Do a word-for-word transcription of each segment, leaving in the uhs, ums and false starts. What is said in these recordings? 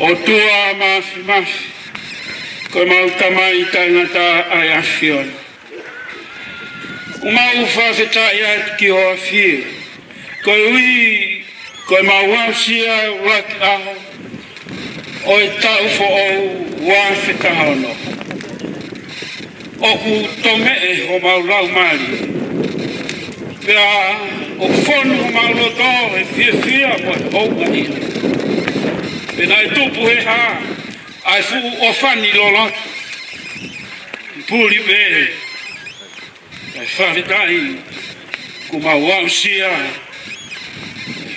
ʻOtua Māfimafi, ko ʻemau Tamai Taʻengata ʻa e ʻAfiona, ʻoku mau fakafetaʻi atu ki ho ʻafio, koeʻuhi ko ʻemau aʻusia ʻa e ʻuluaki ʻaho ʻo e taʻu foʻou ua afe taha ono. ʻOku tomeʻe homau laumālie, pea ʻoku fonu homau loto he fiefia mo e houngaʻia. Pea naʻe tupu he hā ʻa e fuʻu ʻofa ni loloto? Puli pē ʻa e fakafetaʻi kuo mau aʻusia,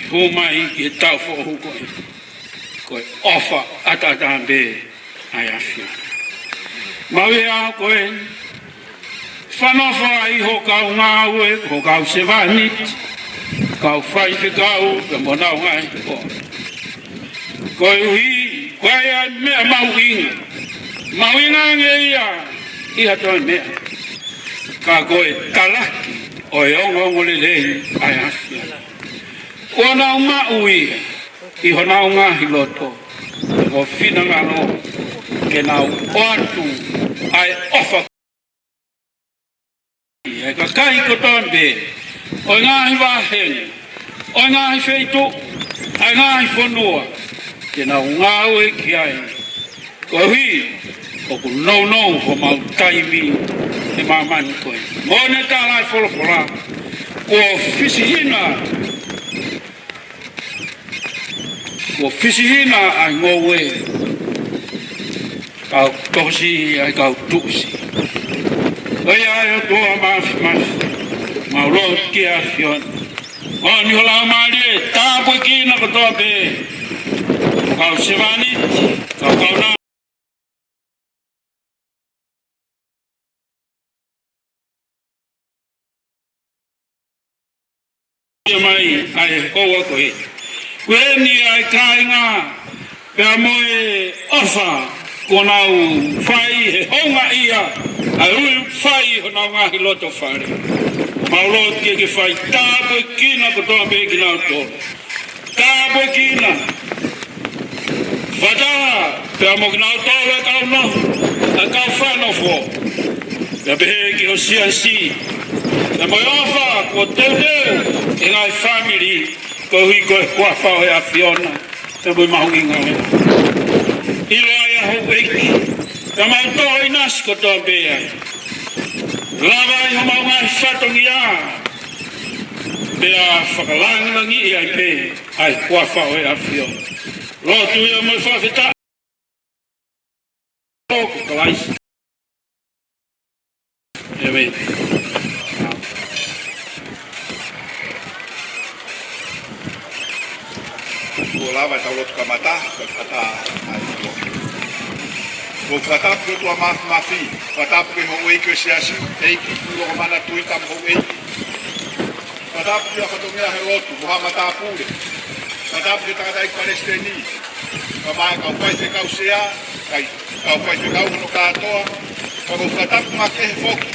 hū mai ki he taʻu foʻou ko ē, ko e ʻofa ʻataʻatā pē ʻa e ʻAfiona. Mau ʻi he ʻaho ko ē, fanongo ai ho kau ngāue, ho kau sevāniti, kau faifekau, pea mo honau ngaahi hoa. Koeʻuhi, ko e ʻai ʻa e meʻa mahuʻinga, mahuʻinga ange ia ʻi ha toe meʻa, ka ko e talaki ʻo e ongoongolelei ʻa e ʻAfiona. ʻOku nau maʻu ia ʻi honau ngaahi loto, ko e finangalo ke nau ʻoatu ʻa e ʻofa ʻa e kakai kotoa pē ʻo e ngaahi vāhenga, ʻo e ngaahi feituʻu, ʻa e ngaahi fonua, ke nau ngāue ki ai. Koeʻuhi ʻoku nounou homau taimi he māmani ko ē. Mo ne tala ʻa e folofola, kuo fisihina, kuo fisihina ʻa e ngoue, kau tosi ai kau tuʻusi. ʻOiauē, ʻOtua Māfimafi, mau lotu ki he ʻAfiona, ʻomi ho Laumālie, tāpuekina kotoa pē kau sevāniti, kau kaunanga mai ʻa e houa ko ē. Ko eni ʻa e kāinga, pea mo e ʻofa kuo nau fai he houngaʻia, ʻa e ui fai honau ngaahi loto fale. Mau lotu ke ke fai tāpuekina kotoa pē kinautolu. Tāpuekina fakataha pea mo kinautolu ʻa e kau noho, ʻa e kau fakanofo, pea pehē ki ho siasi, pea mo e ʻofa kuo teuteu he ngaahi fāmili, koeʻuhi ko e huafa ʻo e ʻAfiona, pea mo e mahuʻinga ē. ʻIlo ai ʻa houʻeiki, pea mau tō ʻinasi kotoa pē ai. Lava ai homau ngaahi fatongia, pea fakalangilangiʻi ai pē ʻa e huafa ʻo e ʻAfiona. Lotu ia mo e fakafetaʻi ko Kalaisi. ʻĒmeni. Kuo lava ʻetau lotu kamata, ko e fakataha ai. Ko e fakatapu ki he ʻOtua Māfimafi, fakatapu ki he houʻeiki ʻo e siasi, ʻEiki Tuʻilokamana Tuita mo e houʻeiki. Fakatapu ki he fatongia he lotu, mo haʻa matāpule. Fakatapu ki he tangataʻeiki palesiteni, pea mo e kau faifekau sea, kae kau faifekau hono kātoa, pea mo e fakatapu makehe foki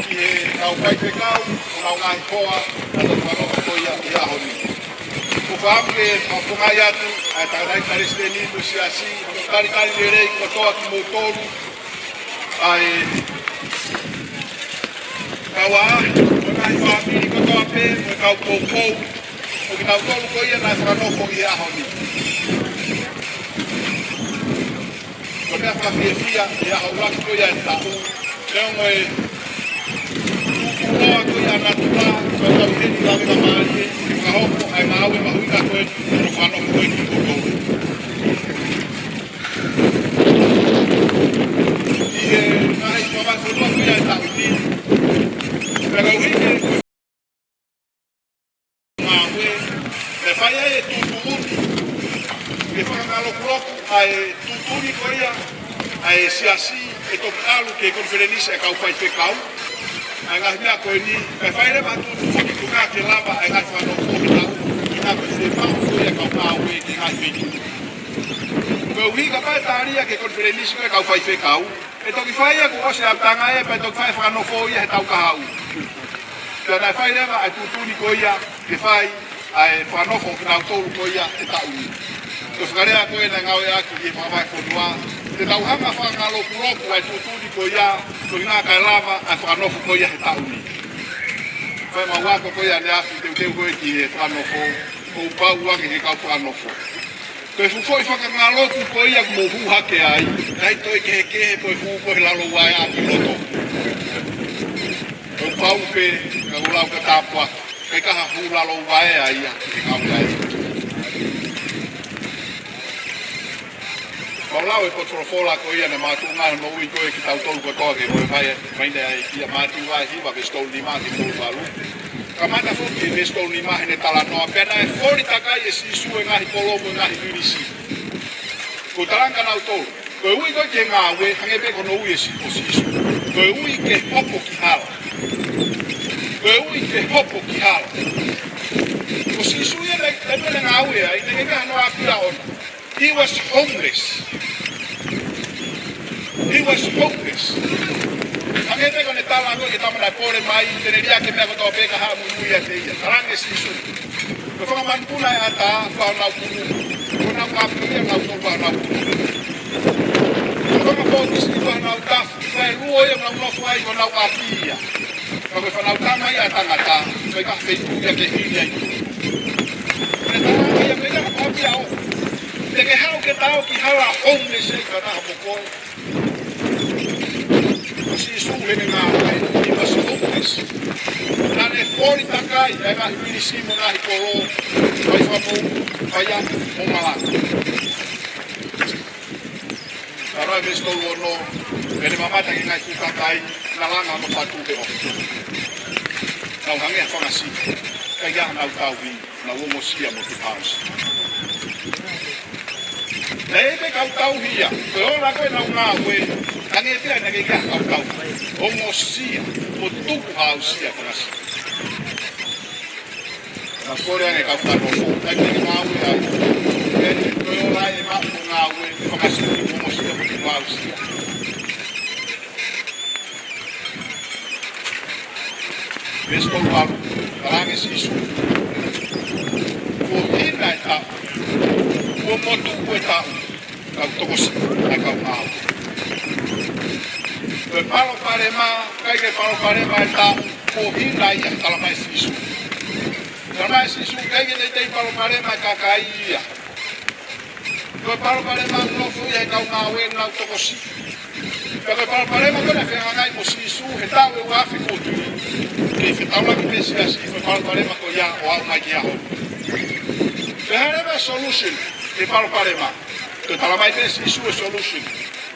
ki he kau faifekau, mo honau ngaahi hoa, ʻa e fakanofo ko ia he ʻaho ni. Ko e fakaafe, fakaafe atu ʻa e tangataʻeiki palesiteni mo e siasi, hono talitali lelei kotoa kimoutolu, ʻa e kau ʻaʻahi, mo e ngaahi fāmili kotoa pē, mo e kau poupou, ʻo kinautolu ko ia naʻe fakanofo ʻi he ʻaho ni. Ko e meʻa fakafiefia ʻi he ʻaho ʻuluaki ko ia e taʻu, neongo e tuʻutuʻu noa ko ia ʻa natula, ko e tau heni lavelavale, fakahoko ʻa e ngāue mahuʻinga ko eni, ʻo fakanofo ko eni kimoutolu. ʻI he ngaahi fakamāfoloa ko ia e taʻu ni, pea kau hiki ngāue, ʻe fai ai e tuʻutuʻuni, ke fakangalokuloku ʻa e tuʻutuʻuni ko ia ʻa e siasi, ʻe toki ʻalu ki he konifelenisi ʻa e kau faifekau, ʻa e ngaahi meʻa ko eni, ʻe fai leva tuʻutuʻuni ko ia ke lava ʻa e ngaahi fakanofo ʻi he taʻu, ʻi he ngaahi fiemaʻu ko ia ʻa e kau ngāue ki he ngaahi feituʻu. Koeʻuhi kapau ʻe tali ia ki he konifelenisi ko ia ʻa e kau faifekau, ʻe toki fai ia kuo ʻosi ʻalu ʻa e tangata ia, pea toki fai e fakanofo ia he taʻu kahaʻu. Pea naʻe fai leva ʻa e tuʻutuʻuni ko ia ke fai ʻa e fakanofo kinautolu ko ia he taʻu ni. Ko e fakalea ko ē naʻe ngāueʻaki ʻi he fakavahefonua, te tau hanga ʻo fakangalokuloku ʻa e tuʻutuʻuni ko ia, ko e ʻuhinga kae lava ʻa e fakanofo ko ia he taʻu ni. Fai mau ako ko ia ʻaneafi, teuteu ko ē ki he fakanofo, kuo pau ange ki he kau fakanofo. Ko e fuʻu foʻi fakangaloku ko ia kuo mou hū hake ai, ʻikai toe kehekehe ko e hū ko ē he lalo vaeʻa ki loto. Kuo pau pē, ka u lau ka tāpuaki, ʻikai ke hū lalo vaeʻa ia ki he ngāue ai. Mau lau e potu folofola ko ia naʻe makatuʻunga hono ui ko ē kitautolu kotoa ke ngāue mai, mai ʻia e ʻEiki, ʻia Mātiu vahe hiva veesi tolu nima ki he tolu valu. Kamata foki he veesi tolu nima heʻene talanoa, pea naʻe foli takai ʻe Sīsū e ngaahi kolo mo e ngaahi vilisi. Ko e talanga naʻa nau tolu. Ko e ui ko ē ki he ngāue, hangē pē ko hono ui ʻe Sī-, ʻo Sīsū. Ko e ui ke hopo ki hala. Ko e ui ke hopo ki hala. Ko Sīsū ia naʻe, naʻe pehē naʻe ngāue ai, naʻe ʻikai ke ʻi ai hano ʻapi ʻaʻana. He was homeless. He was homeless. Hangē pē ko ʻene tala ko ē ki he tama naʻe pole mai, te ne liʻaki e meʻa kotoa pē kae haʻu ʻo muimui ʻiate ia. Talaange ʻe Sīsū, ko e fanga manupuna ʻe ʻatā, ko honau kunu. Ko honau ʻapi ia, nau tō ko honau kunu. Ko e fanga pōkisi, ko honau tafu. Ko e luo ia ʻoku nau nofo ai, ko honau ʻapi ia. Ka ko e Fānautama ia ʻa Tangata, ko e ʻikai ha feituʻu ia ke hili ai. Ko e tala ia, ko e ʻikai ha ʻapi ia ʻoʻona. Te ke haʻu ke ta ō ki hala homeless ai ka taha mo koe. Ko Sīsū heʻene ngāue, he was homeless. Naʻa ne foli takai ʻa e ngaahi vilisi mo e ngaahi kolo, fai fakamou, fai ako, mo malanga. Ka ʻi he veesi tolu ono, pea ne mamata ki he ngaahi fuʻu kakai, naʻe langa hono fatu he ʻofa. Nau hangē ha fanga sipi, ʻikai ke ʻi ai hanau tauhi, nau ongosia mo tukuhausia. Naʻe ʻi ai pē kau tauhi ia, ko e ola ko ē ʻenau ngāue, hangē pē naʻe ʻikai ke ʻi ai ha kau tauhi, ongosia mo tukuhausia e fanga sipi. Naʻe kole ange kau fakanofo, ʻikai ke ngāue ai. Pea ne toe ola e maʻu ʻo e ngāue, fanga sipi mo ongosia mo tukuhausia. Veesi tolu valu, talaange ʻe Sīsū, kuo hina e taʻu, kuo motuku e taʻu, kau tokosiʻi ʻa e kau ngāue. Ko e palopalema, ʻikai ke palopalema e taʻu, kuo hina ia, talamai ʻe Sīsū. Talamai ʻe Sīsū, ʻikai ke teitei palopalema e kakai ia. Ko e palopalema ʻoku nofo ia he kau ngāue ʻoku nau tokosiʻi. Pea ko e palopalema ko ē naʻe fehangahangai mo Sīsū he taʻu ʻe ua afe kuo tuli. Kei fetaulaki pē siasi ko e palopalema ko ia ʻo aʻu mai ki he ʻaho ni. Pea hā leva e solution ki he palopalema? Toe talamai pē ʻe Sīsū e solution.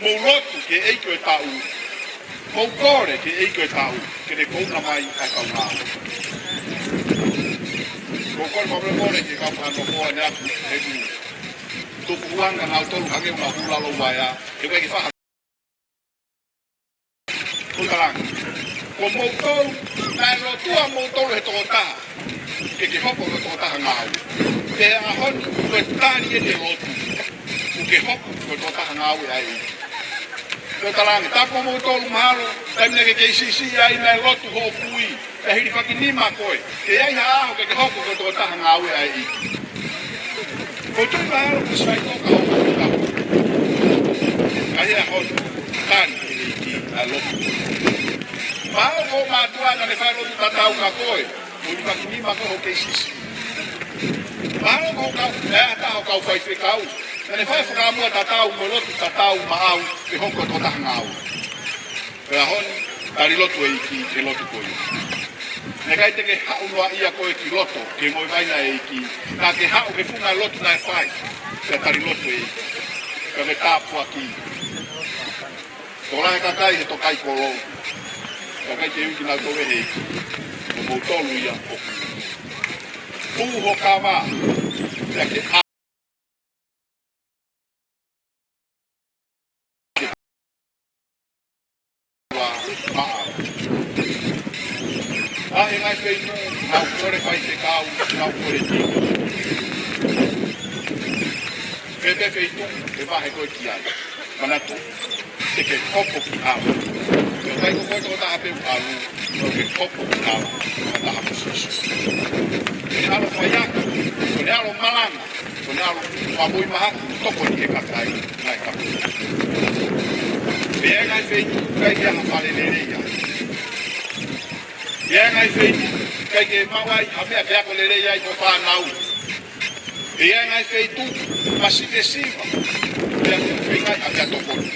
Mou lotu ki he ʻEiki ʻo e taʻu. Mou kole ki he ʻEiki ʻo e taʻu ke ne kouna mai ʻa e kau ngāue. Ko e kole, kole, kole ki he kau fakanofo ʻaneafi he ʻoku tupu ʻa kinautolu hangē ʻoku nau hū lalo vaeʻa. He ʻoku ʻikai ke faʻa Ko e kalanga. Ko moutolu, naʻe lotua moutolu he tokotaha. Ke ke hopo ko e tokotaha ngāue. Pea he ʻaho ni, ko e tali eni e lotu. Kuo ke hopo ko e tokotaha ngāue ai. Ko e kalanga, tapu moutolu mahalo, taimi naʻa ke kei siʻisiʻi ai naʻe lotu hoʻo kui. Pea hilifakinima koe, ke ʻi ai ha ʻaho ke ke hopo ko e tokotaha ngāue ʻa e ʻEiki. Ko e tui mahalo ko e sai ko ka hopo ko ka. Ka he ʻaho ni, tali ʻe he ʻEiki ʻa e lotu. Mahalo ko e mātuʻa naʻa ne fai lotu tatau kia koe, mo hilifakinima koe hoʻo kei siʻisiʻi. Mahalo ko e kau, ʻe ha taha ʻo e kau faifekau, naʻa ne fai fakaʻamua tatau, mo e lotu tatau maʻau, ke hoko ko e tokotaha ngāue. Ko e ʻaho ni, tali lotu ʻEiki, ke lotu ko ia. Naʻe ʻikai te ke haʻu noa ia koe ki loto, ke ngoi vaina ʻEiki. Naʻa ke haʻu ke funga lotu naʻe fai, ke tali lotu ʻEiki. Ka ke tāpuaki. Ko e lahi kakai he tokai kolo. Kakai te ui kinautolu ʻe he ʻEiki. Ko moutolu ia ʻoku. Pū ho kava. Ia ke ua maʻa. ʻA e ngaahi feituʻu, nau kole faifekau, nau kole tiki. Pea pē feituʻu, ʻe vahe koe ki ai. Manatu, te ke hopo ki hala. Pea ʻikai ko koe tokotaha pē ʻoku ʻalu, ka ke hopo ki hala, fakataha mo Sīsū. Ko ʻene ʻalu faiako, ko ʻene ʻalu malanga, ko Nalo, ʻa mui maha, tokoni ki he kakai, ngaahi kakai. Pea ngaahi feituʻu, ʻikai ke ʻi ai ha fale lelei ai. Pea ngaahi feituʻu, ʻikai ke maʻu ai ha meʻa ke ako lelei ai hoʻo fānau. Pea ngaahi feituʻu, masiva siva. Pea ngaahi feituʻu, ʻikai ha meʻa tokoni.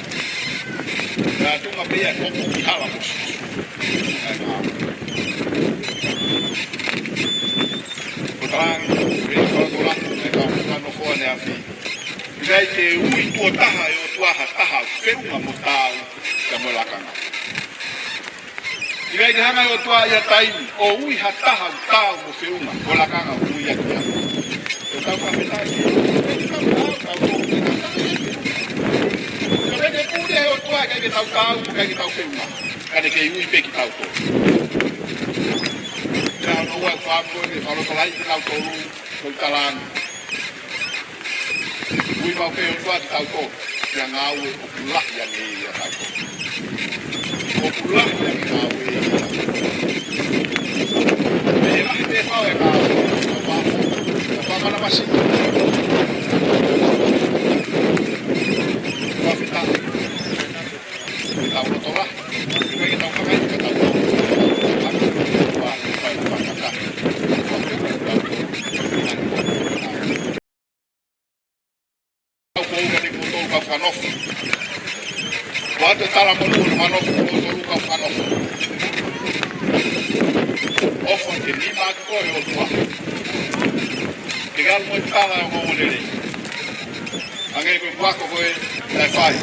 Pea tuʻunga pē ia ʻo hopo ki hala mo Sīsū. Ko e talaange, ʻe kau tō lahi, ʻe kau tō nofo ʻaneafi. ʻIkai ke ui tuʻo taha ʻe he ʻOtua ha taha feʻunga mo taau, ka mo e lakanga. ʻIkai ke hanga ʻe he ʻOtua ʻi ha taimi ʻo ui ha taha ʻoku taau mo feʻunga, ko e lakanga ʻoku ui ʻaki ia. ʻE tau fakafetaʻi, ʻe tau tau, tau tō, ʻe tau tau. Ka ʻikai ke pule ʻe he ʻOtua, ʻikai ke tau taau, ʻikai ke tau feʻunga. Ka ne kei ui pē kitautolu. Ka ʻoku ou fakaʻamu ke fakalotolahiʻi kitautolu, ko e talaange. Ui maʻu pē ʻe he ʻOtua kitautolu, ki ha ngāue ʻoku lahi ange ia ʻiate kitautolu. ʻOku lahi ange e ngāue ia. Pea lahi pē fau e ngāue, ka pā, ka pā mana masi. Ka fita. Ke tau loto lahi, ke tau kakai, ke tau Kau ko uka ni koutou kau fakanofo. Ko atu e talamonū ʻo e fakanofo, koutou kau fakanofo. ʻOfa ke nima atu koe ʻOtua. Ke ʻalu mo e tala ʻo e ongoongolelei. Hangē ko e puaka ko ē naʻe fai.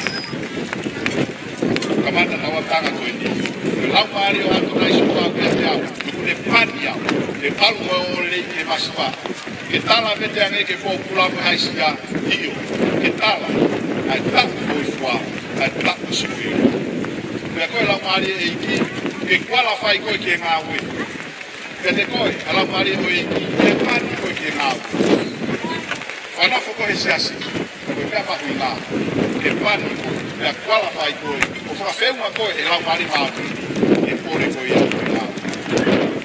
Kamata tauʻatāina ko eni. Ko e Laumālie ʻo ʻAtonai Sīsū ʻoku ʻiate au. Kuo ne pani au. Ke ʻalu mo e ongoongolelei ki he masiva. Ke tala vete ange ki he pōpula mo e haʻisia, ʻio, ke tala, ʻa e taʻu ko e fua, ʻa e taʻu sui. Pea ko e Laumālie ʻo e ʻEiki, ke kualify koe ki he ngāue. Pea te koe, ʻa e Laumālie ʻo e ʻEiki, ke pani koe ki he ngāue. Fakanofo koe he siasi, ko e meʻa mahuʻinga, ke pani koe, pea kualify koe, ʻo fakafeʻunga koe ʻe he Laumālie Māʻoniʻoni, ke pole koe ia ki he ngāue.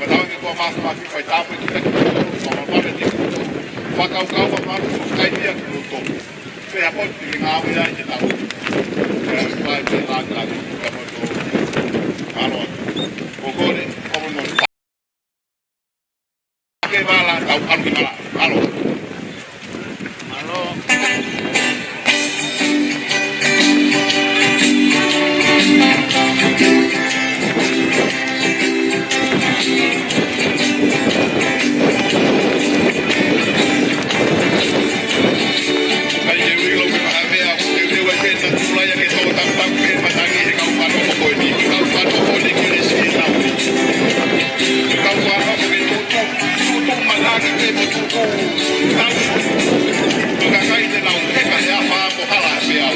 Fakatauange kuo māfimafi fai tāpuekina kitautolu, fakamālō atu kitautolu. Fakakaukau, fakamālō, fakaivia kitautolu. Fea potu ki he ngāue ai ke tau. Fea fai ke lāngilangi, fea potu. Mālō atu. Ko kole, ko kole. Ke vala, tau ʻalu ki vala. Mālō. Mālō. Kai te ui lo me mahavea, te ui ua te na tula ia ke tō tau tau ke matangi he kau fano ko koe ni, kau fano ko ni ke le si tau. Kau fano ko ke tutu, tutu matangi ke mo tutu, tau. Ko kakai te nau heka he afa ko hala he au.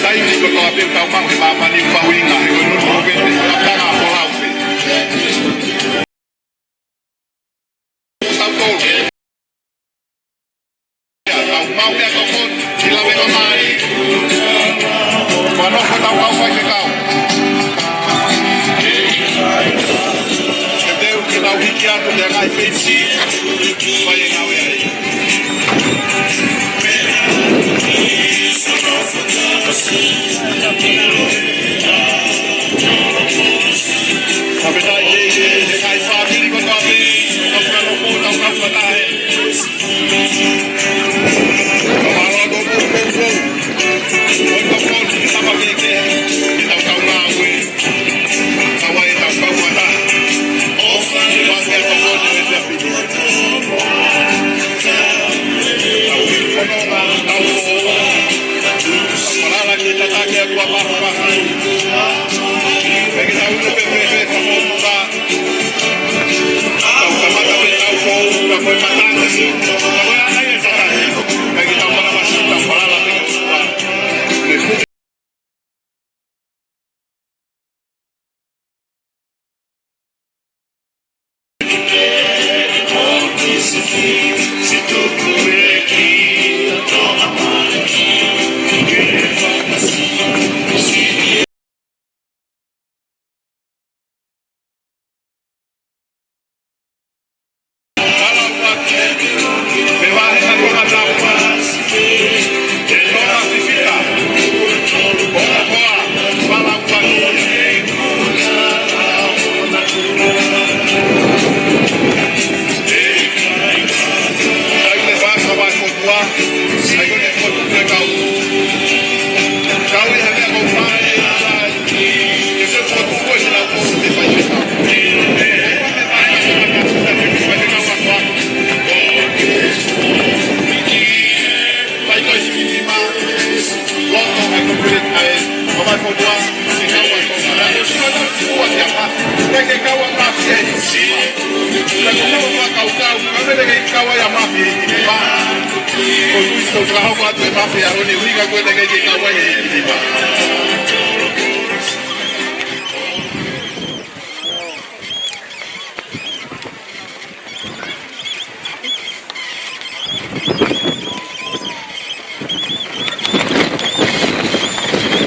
Taimi kotoa pē ʻoku tau maʻu he māmani ʻoku mahuʻinga, he ko e nunu ko ē, ʻoku tau tanga ʻo lau pē. Tau tolu. Tau maʻu meʻatokoni, ki lave ka mai. Fanofo tau kau faifekau. Ke teu ke tau hiki atu ki he ngaahi feisi. Fai e ngāue ai.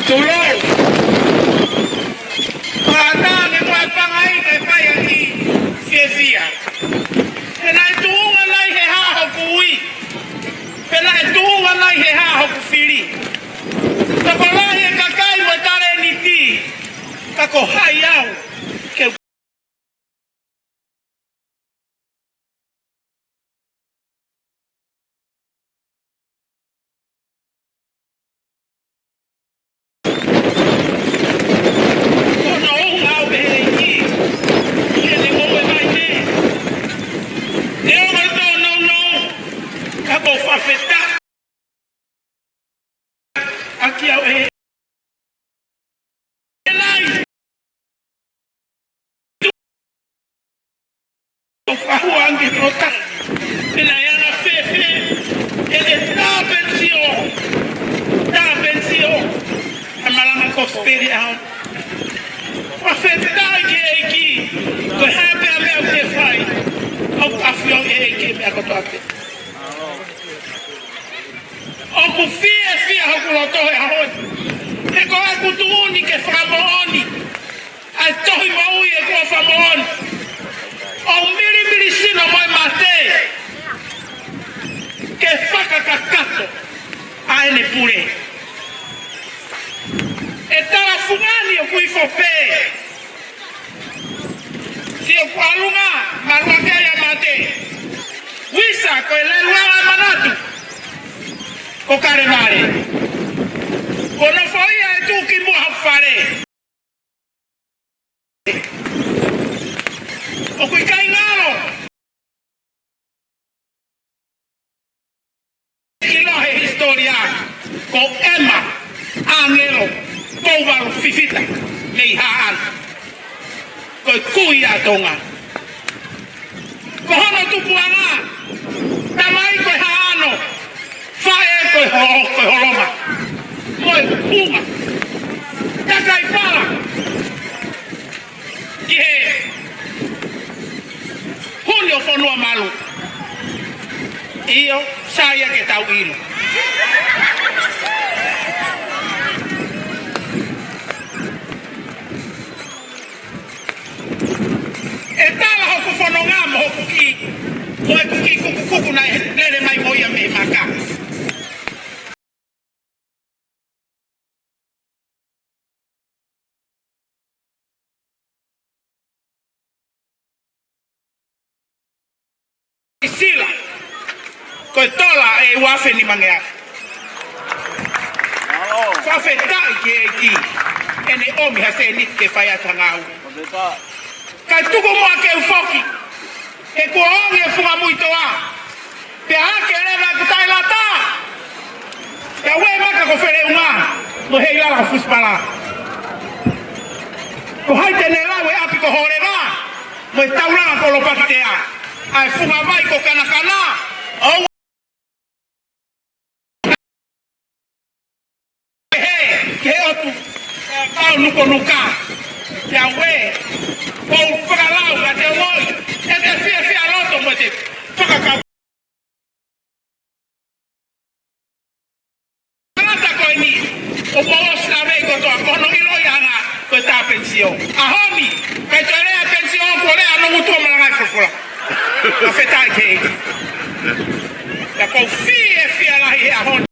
Tulou. Pātā ne kuai pangai ke fai ʻaki fiefia. Pea naʻe tuʻunga nai he hā hoku ui? Pea naʻe tuʻunga nai he hā hoku fili? Tokolahi e kakai mo e talēniti, ka ko hai au ke ʻaki au ʻe he ʻElai. ʻO fahua ange rota. Pea naʻe ʻana fēfē ʻene tāpensio. Tāpensio. ʻA e malanga kosipeli ʻaho. Fakafetaʻi ki he ʻEiki. Ko e hā pē ha meʻa ʻoku ke fai, ʻoku ʻafioʻi ʻe he ʻEiki e meʻa kotoa pē. ʻOku fiefia hoku loto he ʻaho ni. He ko ʻeku tuʻu ni ke fakamoʻoni ʻa e tohi moʻui ʻoku fakamoʻoni. ʻOku milimili sino mo e mate ke fakakakato ʻa ʻene pule. ʻE tala fungani ʻoku ifo pē. Sio kuo ʻalu mai, maluʻaki ai ʻa mate. Visa ko e lelu ʻa e manatu. Ko Kalevale. Ko nofoʻia e tuʻu ki muʻa ha fale. ʻOku ʻikai ngalo. ʻIloa he hisitōlia ko ʻEma ʻAngelo Touvalu Fifita mei Haʻano. Ko e kui ʻa Tonga. Ko hono tupuʻanga, tamai ko e Haʻano, faʻē ko e Ho-, ko e Holonga, mo e Hunga. Takai fala ki he huni ʻo Fonuamalu. ʻIo, sai ia ke tau ʻilo. ʻE tala hoku fononga mo hoku kiʻi, mo ʻeku kiʻi kukukuku naʻe lele mai mo ia mei he maka. Sila, ko e tola ʻe ua afe nimangeau. Fakafetaʻi ki he ʻEiki, ʻene ʻomi ha sēniti ke fai atu ha ngāue. Kae tuku muʻa ke u foki, he kuo ongi e funga muitoa. Pea hake leva ʻeku taʻelata. Pea ue maka ko Feleunga, mo Heilala Fusipala. Ko hai te ne lau e ʻapi ko Hōleva, mo e taulanga ko Lopakitea. ʻA e funga vai ko Kanakana, ʻo pehē ki he ʻotu, ʻe, kau nukanuka. Pea ue, ʻoku ou fakalau kiate koe, ʻete fiefia loto mo ʻete fakakau. Tangata ko eni, ʻoku mou ʻosi lave kotoa, ko hono ʻiloʻi ʻanga ko e tā pensio. ʻAho ni, kae toe lea pensio, kuo lea ʻa Nongutuʻa Malangaʻifolofola. Fakafetaʻi ki he ʻEiki. Pea ʻoku ou fiefia lahi he ʻaho ni.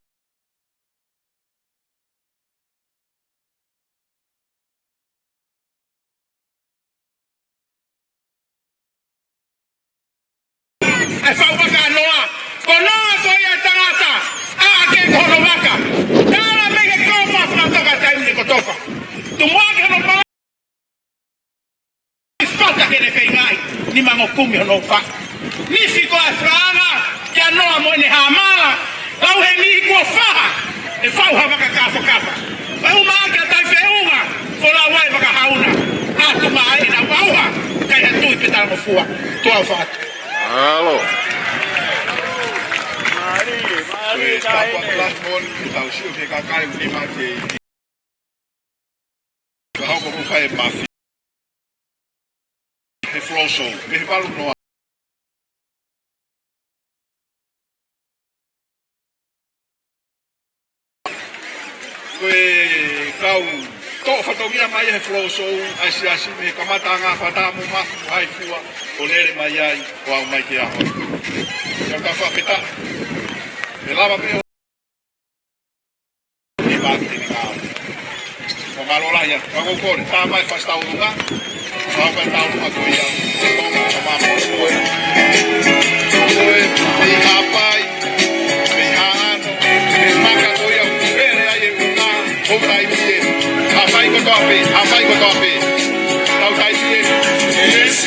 ʻA e faʻu vaka ʻa Noa. Ko Noa ko ia e tangata ʻa ʻa ke ko hono vaka. Tala mei he kofa fakatoka taimi ni ko toka. Tumuʻa ke hono pala. Fata ke ne feingaʻi, ni mango kumi hono fa. Nisi ko e fakaanga kia Noa mo ʻene hāmala, lau he niʻihi kuo faha, ʻe faʻu ha vaka kafakafa. Pea uma ake ʻa Taifeʻunga, ko lau ai vaka hauna, ʻa tuma ai na vauha, kai ha tui pe talangofua, tuʻa fata. Alo. Mālie, mālie, e, kāinga. Tapa plat mon, tau sio ki he kakai ʻoku nima ke Ka hoko ko fai e mafi. He flow show, mei he valu noa. Ko e kau toʻo fatongia mai he flow show, ʻa e siasi mei he kamataʻanga fata mo mafi mo hai fua, ʻo lele mai ai, ʻo aʻu mai ki he ʻaho ni. Ka ka fakafetaʻi. ʻE lava pē ʻi Pākiti ni ka. Ko mālō lahi atu. Ka ko kore, tā mai fasi tau lunga. Ka fasi tau lunga ko ia. Ko mālō ko ia. Ko e, mei Haʻapai, mei Haʻano, mei Maka ko ia, ʻoku pele ai e unga, ʻo tai pie. Haʻapai kotoa pē, Haʻapai kotoa pē. Tau tai pie. Yes.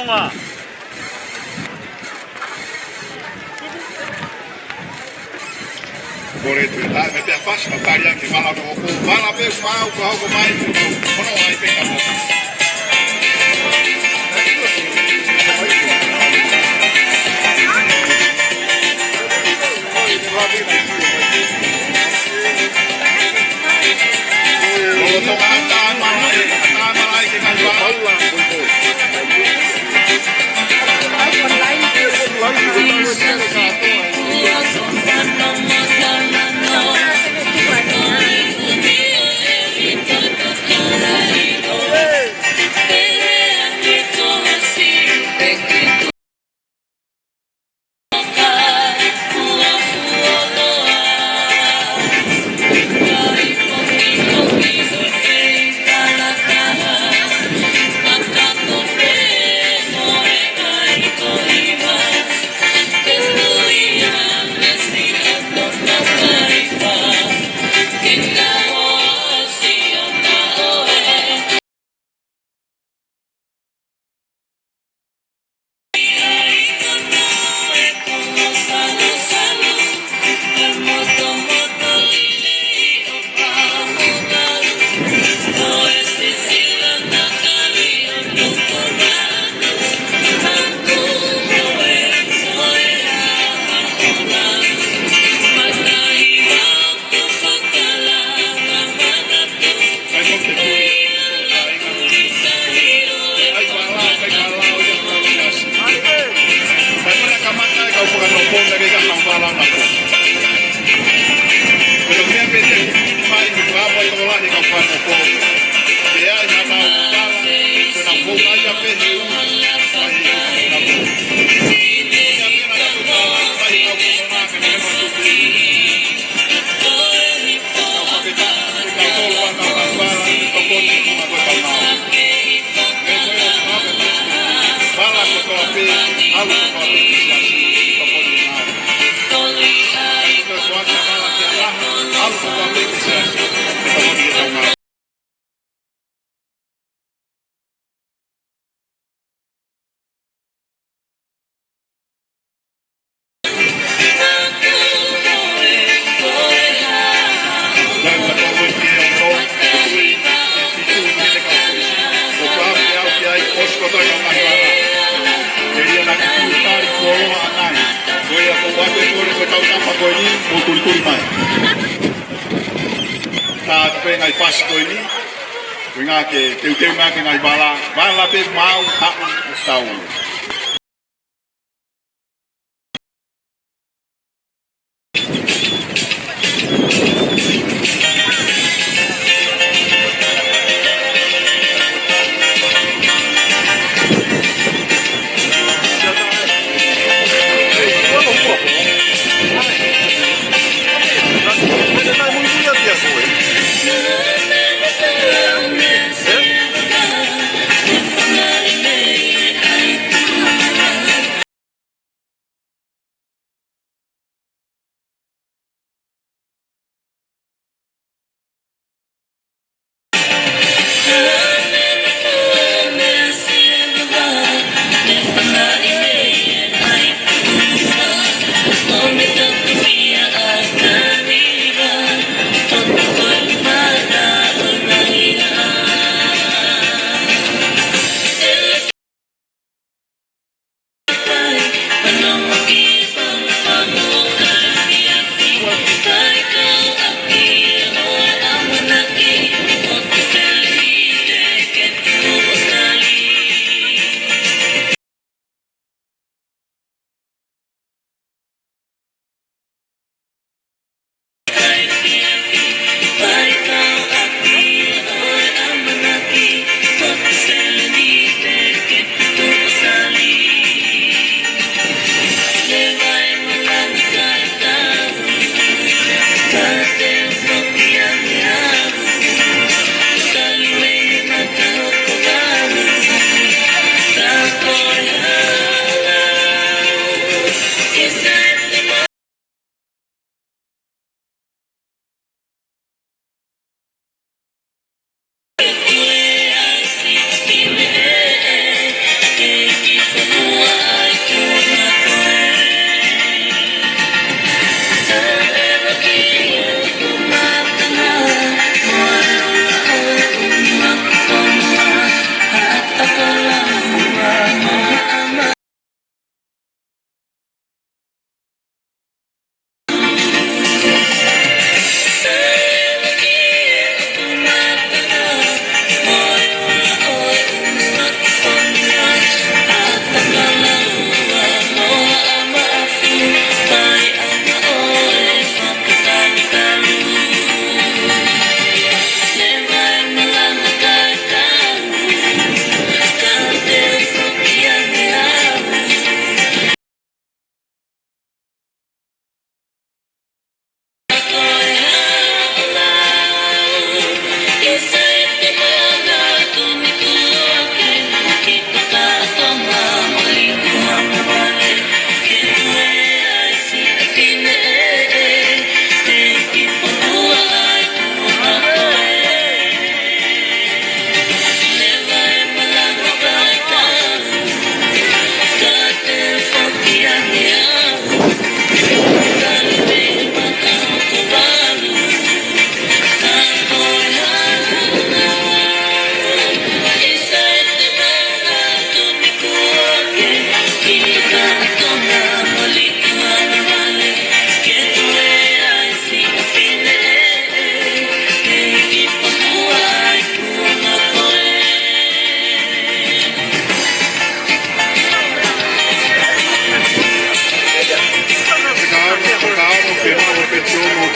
Kole tu, ʻa, me pea fasi, ʻa, tali ange, vala no hoku, vala pē maʻu, ka hoko mai, kono ai pē ka mo. Ka te pe ngai fasi ko eni, ko e ngaahi ke teuteu ngaahi ke ngaahi vala, vala pē maʻu haʻu tau.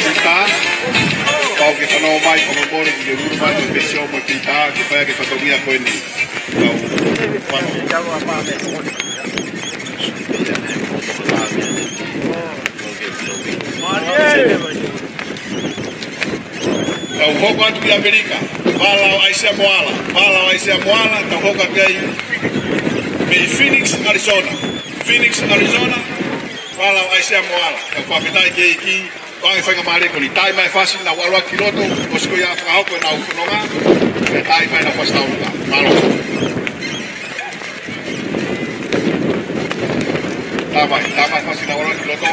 Pita, pau ke fanongo mai, fakamolemole ke ke ulu mai mo e Pēsio mo e Pita, ke fai ʻaki e fatongia ko eni. Kau fanongo. Kau hoko atu ki ʻAmelika, vala ʻo ʻAisea Moala, vala ʻo ʻAisea Moala, kau hoko atu ai mei Phoenix, Arizona. Phoenix, Arizona, vala ʻo ʻAisea Moala. Kau fakafetaʻi ki he ʻEiki, ʻoange faingamālie ko eni, taaʻi mai e fasi naʻa ku ʻalu ki loto, ʻosi ko ia fakahoko ʻenau fononga, pea taaʻi mai ʻenau fasi taulunga. Mālō. Tā mai, tā mai e fasi naʻa ku ʻalu ki loto.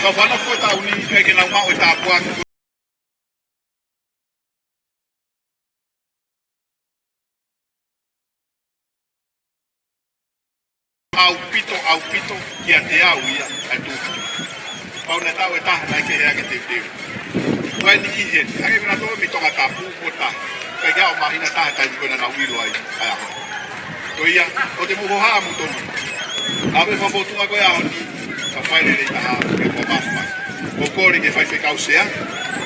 Kau fanongo ko e taʻu ni, ke nau maʻu e tāpuaki. ʻAupito, ʻaupito, kiate au ia, ʻa e tuʻu. Pau naʻe taʻu ʻe taha naʻe kehe ange teuteu. Ko eni ʻi heni, hangē ko ʻena tō mei Tongatapu, ko e taha. Kae ʻikai ke ʻi ai ha māhina ʻe taha taimi ko ē naʻa nau ʻilo ai, ʻa e ʻaho. Ko ia, ʻoua te mou hohaʻa, mou tonu. ʻAve fakafotunga ko e ʻaho ni, ka fai lelei taha, ke kua mafi mai. Ko e kole ki he faifekau sea,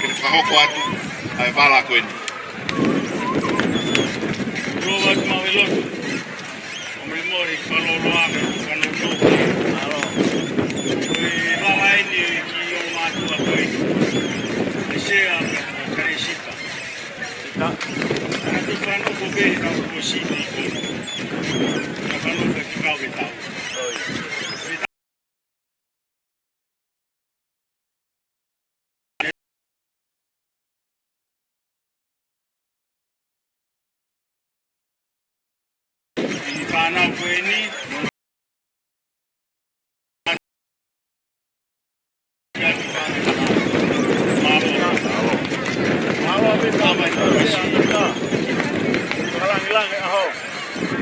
ke ne fakahoko atu, ʻa e vala ko eni. Lova atu mau ʻi loto. Fakamolemole, fakalōloa ke u fanongo. Mālō. Ko e vala eni ki he ongo mātuʻa ko eni. ʻAisea mo Kalesita. Sita. Ka te fanongo pē kau ko si ni ko. Ka fanongo pē kau ke tau. Fānau ko eni.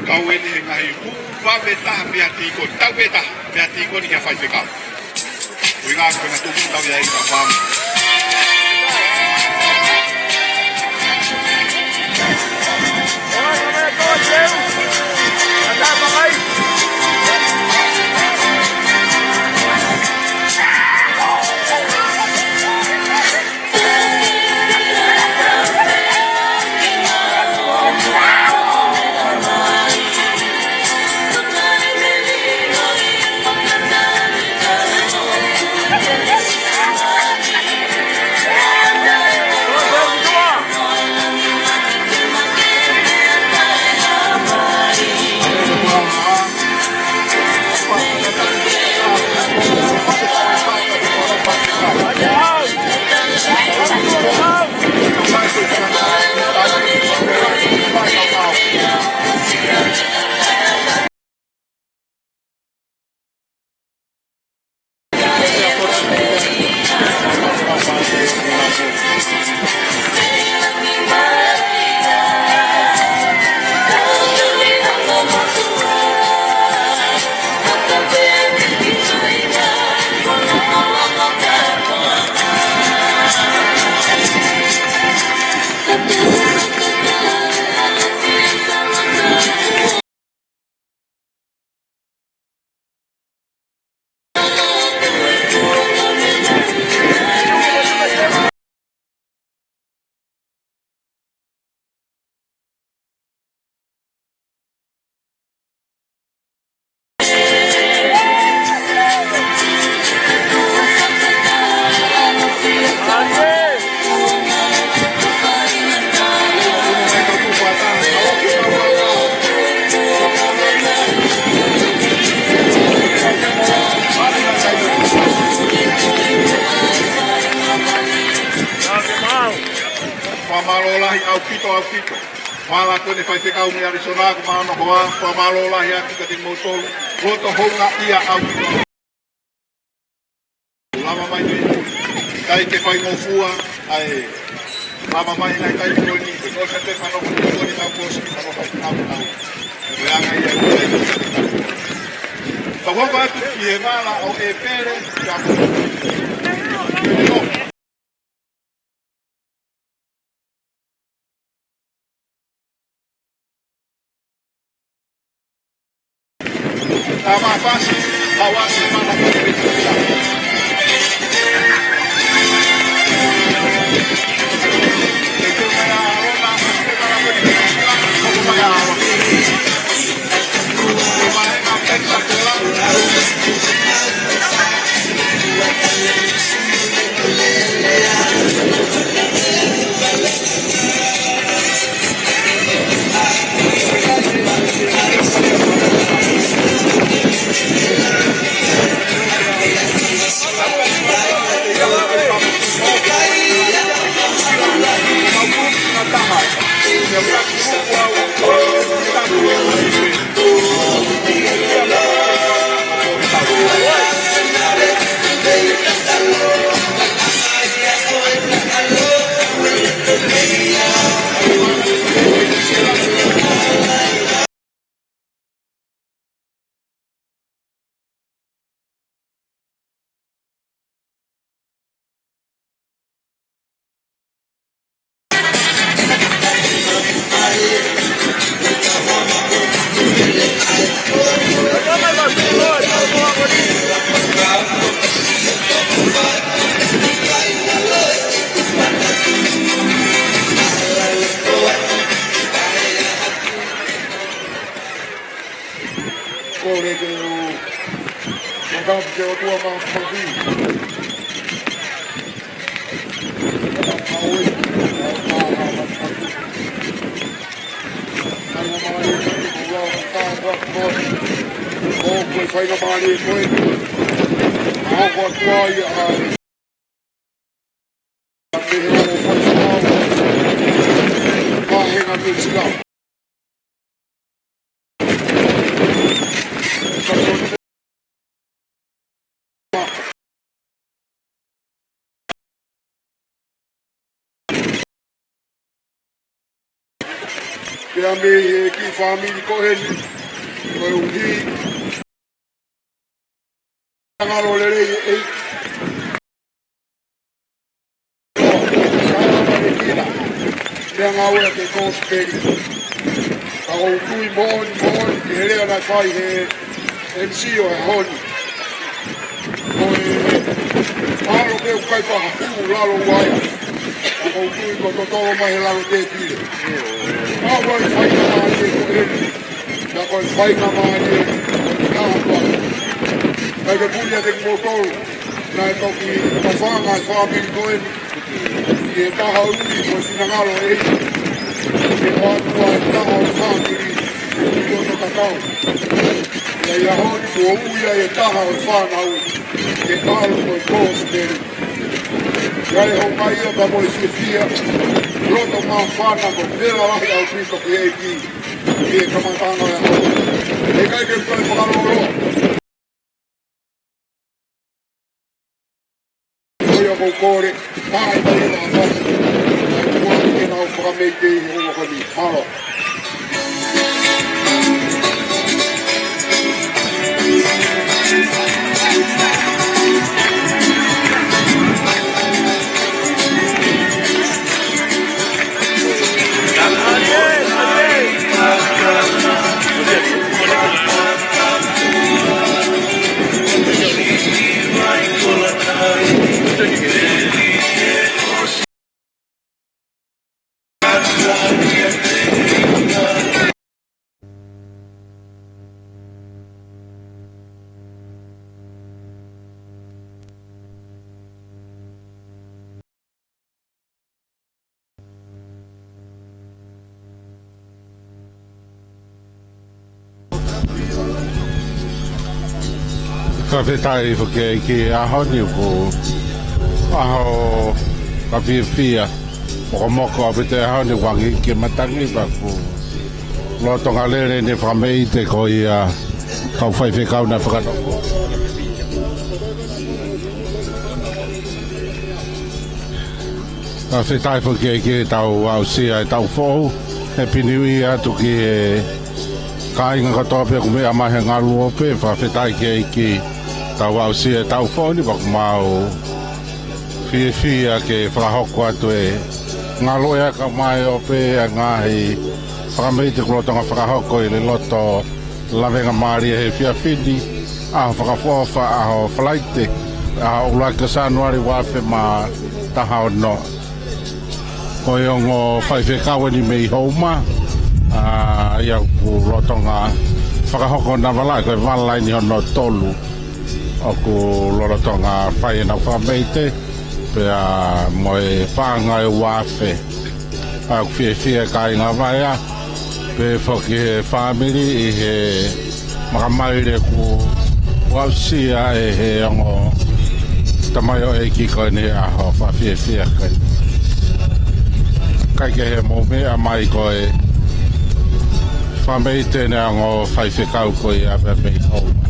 Kau eni he ngaahi hū vave taha mei he tīkoni, tau pē taha mei he tīkoni kia faifekau. Ui ngā kona tuku tau ia i ka fam. Fakamālō lahi ʻaupito, ʻaupito. Mālō atu ʻene faifekau mei ʻAlisona, ko Mānohoa, fakamālō lahi atu kiate kimoutolu. Loto houngaʻia ʻaupito. Lava mai mei muli. ʻIkai ke faingofua, ʻa e lava mai ʻi he ngaahi taimi ko eni, ʻosi ʻa e fanongo ko eni tau kosi, fanongo ʻi tau tau. Ko e anga ia ko e. Tau hoko atu ki he vala ʻo ʻEpeleli, kia ko. Kole ke u, ʻo tapu ke ʻOtua Mafimafi. Pea mei he kiʻi fāmili ko eni, koeʻuhi. Ngalo lelei e. Meʻa ngāue ʻa e kosipeli. Ka ʻoku ou tui moʻoni, moʻoni, ki he lea naʻe fai he M C ʻo e ʻaho ni. Ko e ʻalu ke u kai paha hū lalo uai. Ka ʻoku ou tui ko totolo mai he lalo tēpile. Ka ʻoku ʻi ai e faingamālie ko eni. Ka ko e faingamālie, ko e taha pē. Kae puli ʻa kimoutolu, naʻe toki tafanga e fāmili ko eni. ʻI he taha ui ko e finangalo ʻe ia. Ke ʻoatu ʻa e taha ʻo e fāmili, ʻi hono tatau. ʻI he ʻaho ni kuo ui ʻa e taha ʻo e fānau, ke ʻalu ko e kosipeli. ʻI he houngaʻia pea mo e fiefia, loto māfana ko e vela lahi ʻaupito ki he ʻEiki. ʻI he kamataʻanga ʻo e ʻaho. ʻE ʻikai ke u toe fakalōloa. Ko ia ʻoku ou kole, ʻai mai e fakafasi. Kuo ke nau fakameitei he ʻaho ko eni. Mālō. Fakafetaʻi foki ki he ʻaho ni, ko e ʻaho fakafiefia. Mokomoko ʻaupito he ʻaho ni, ʻoku angi ke matangi, pea ʻoku lolotonga lele ʻene fakameʻite ko ia kau faifekau naʻe fakanofo. Fakafetaʻi foki ki he ʻEiki, tau aʻusia e taʻu foʻou. Happy New Year atu ki he kāinga kotoa pē ʻoku meʻa mai he ngaluope. Fakafetaʻi ki he ʻEiki, tau aʻusia e taʻu foʻou ni, pea ʻoku mau fiefia ke fakahoko atu e ngaluʻea kae ʻumaʻā pē ʻa e ngaahi fakameʻite kuo lolotonga fakahoko ʻi he loto lavengamālie he efiafi ni, ʻaho fakaʻofoʻofa, ʻaho Falaite, ʻaho ʻuluaki ʻo Sānuali ua afe mā taha ono. Ko e ongo faifekau eni mei Houma, ʻa ia ʻoku lolotonga fakahoko ʻena vala, ko e vala eni hono tolu ʻoku lolotonga fai ʻenau fakameʻite, pea mo e paʻanga ʻe ua afe. ʻOku fiefia e kāinga Vaea, pehē foki e fāmili ʻi he makamaile kuo aʻusia ʻe he ongo tamaioʻeiki ko eni he ʻaho fakafiefia ko eni. Kae kehe, mou meʻa mai, ko e fakameʻite eni ʻa e ongo faifekau ko ia pea mei Houma.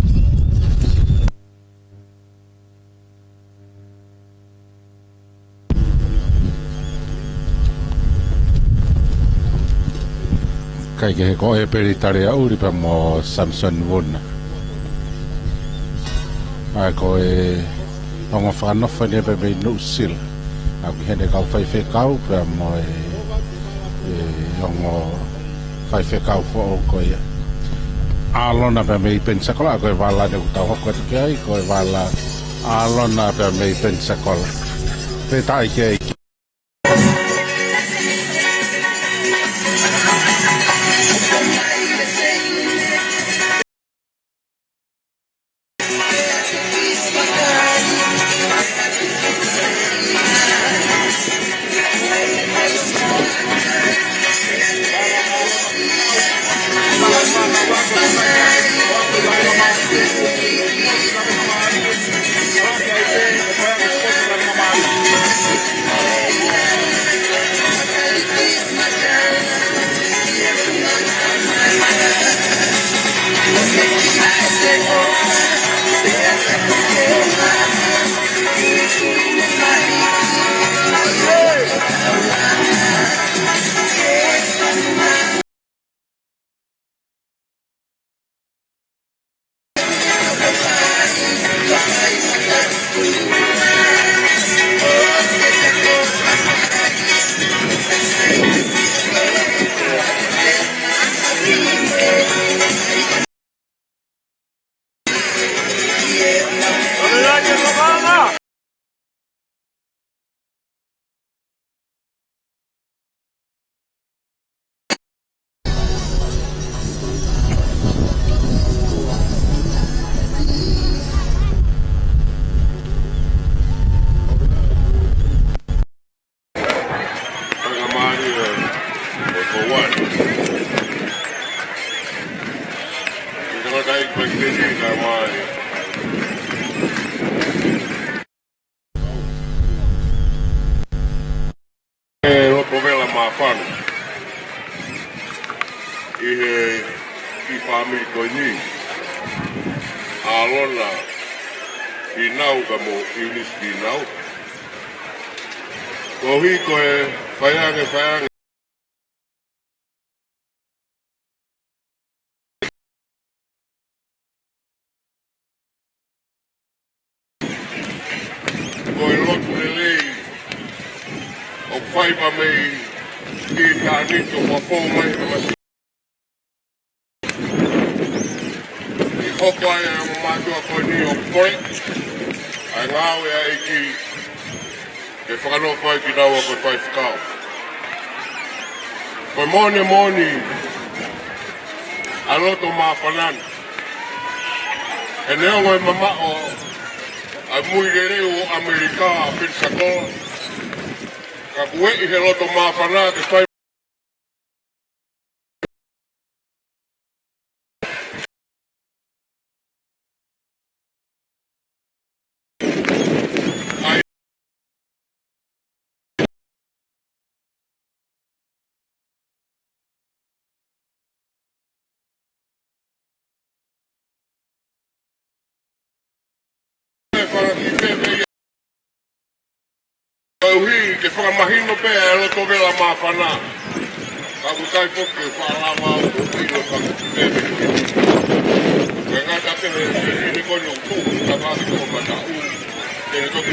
Kae kehe, ko ʻEpeli Taleaʻuli pea mo Samson Vuna. ʻA ia ko e ongo fakanofo eni pea mei Nuʻusila. ʻOku ʻi heni e kau faifekau pea mo e, e ongo faifekau foʻou ko ia ʻAlona pea mei Penisakola. Ko e vala eni ʻoku tau hoko atu ki ai, ko e vala ʻAlona pea mei Penisakola. Fakafetaʻi ki he ʻEiki. Faingamālie ʻo e Kouani. Ko e tangataʻeiki palesiteni kae ʻumaʻā e loto vela māfana ʻi he kiʻi fāmili ko eni, ʻAlona Fīnau kae mo ʻIunisi Fīnau. Koeʻuhi ko e faiange, faiange ko e lotu lelei ʻoku fai mai mei he ʻitāniti ʻo fakafou mai he masi. ʻI he hoko ai ʻa e ongo mātuʻa ko eni ʻo kole ʻa e ngāue ʻa e ʻEiki ke fakanofo ai kinaua ko e faifekau. Ko e moʻoni moʻoni ʻa e loto māfana ni. He neongo e mamaʻo ʻa e mui leleu ʻo ʻAmelika ʻa Penisakola, ka kuo ʻi he loto māfana ke fai Koeʻuhi ke fakamahino pē e loto vela māfana. Ka ʻoku ʻikai foki ke fakalava au ʻo ʻilo ka ko e meʻa. Ko e ngata pē he sesini ko eni ʻoku tuʻu, ka vasi ko mataʻu. Ke ne toki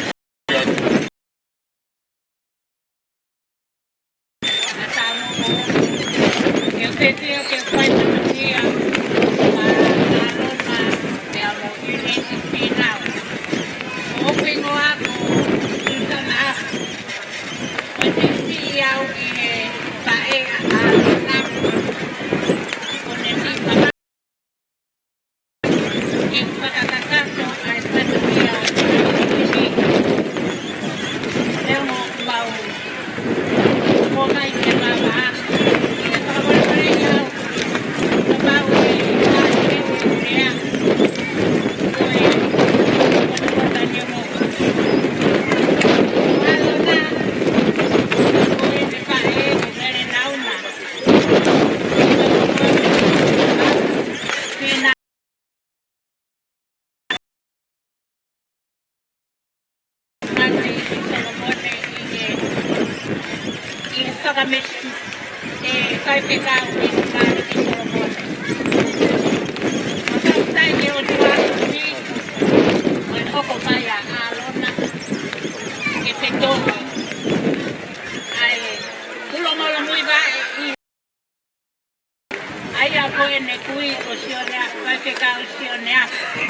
ʻA ia ko ʻene kui ko Sione Afi, Faifekau Sione Afi.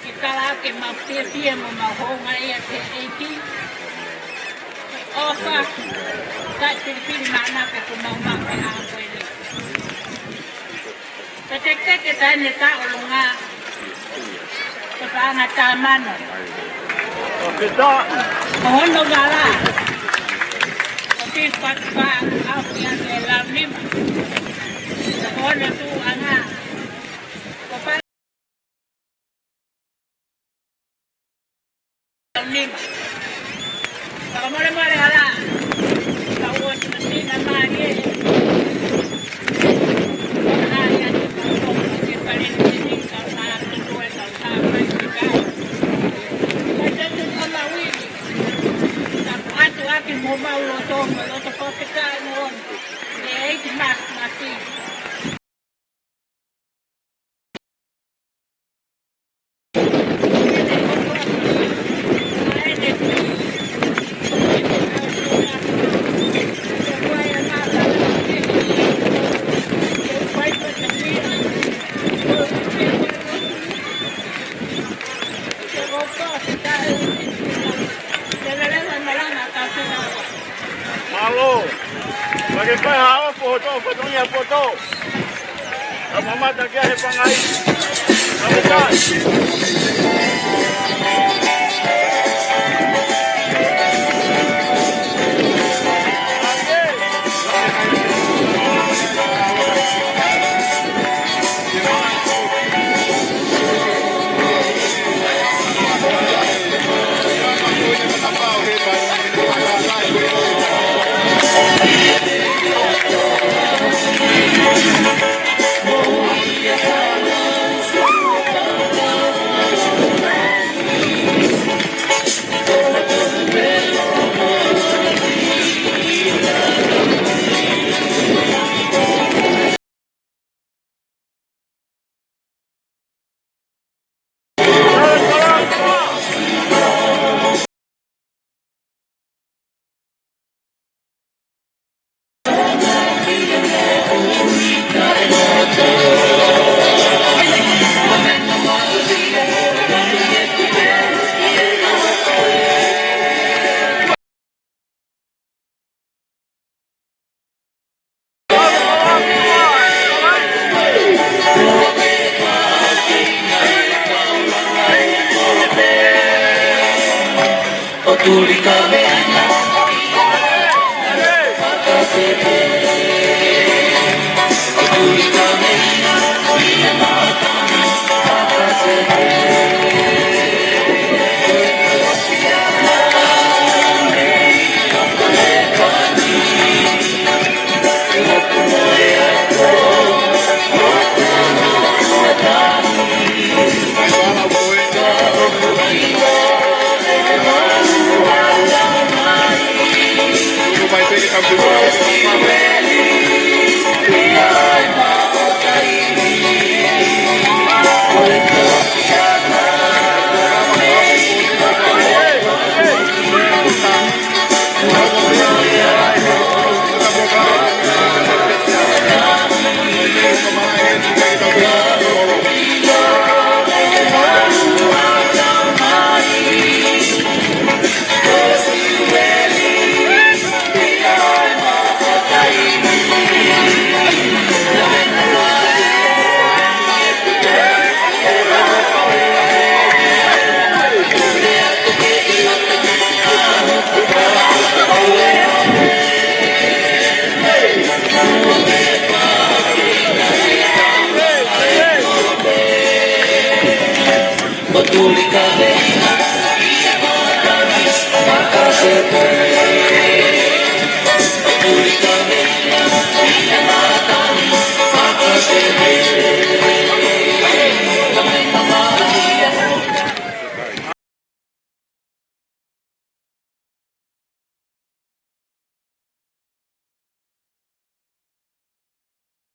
Ke tala ke mau fiefia mo mau houngaʻia ki he ʻEiki. ʻOfa, kae pilipili maʻana pē kuo mau maʻu e ʻaho ko eni. Ka teketeke taʻe ne taʻolunga. Ko e paʻanga ʻa Tamano. Ko hono vala. Ko e patu paʻanga ʻoku ʻi ai e lau nima. Ko hono tuʻuʻanga. Ko e pa- Nima. Fakamolemole hala. Ka ua tuna tina mai e. Hala ia te kau toko ke pale ni te ni kau sa tutu e kau sa mai te kau. Ka te tu kama wini. Ka atu aki mo mau loto mo loto koke kai mo. E eiti mas masi. Mālō. Ka ke fai ha ʻofa hoto fatongia poto. Ka mamata kia he pangai. Ka ke kai.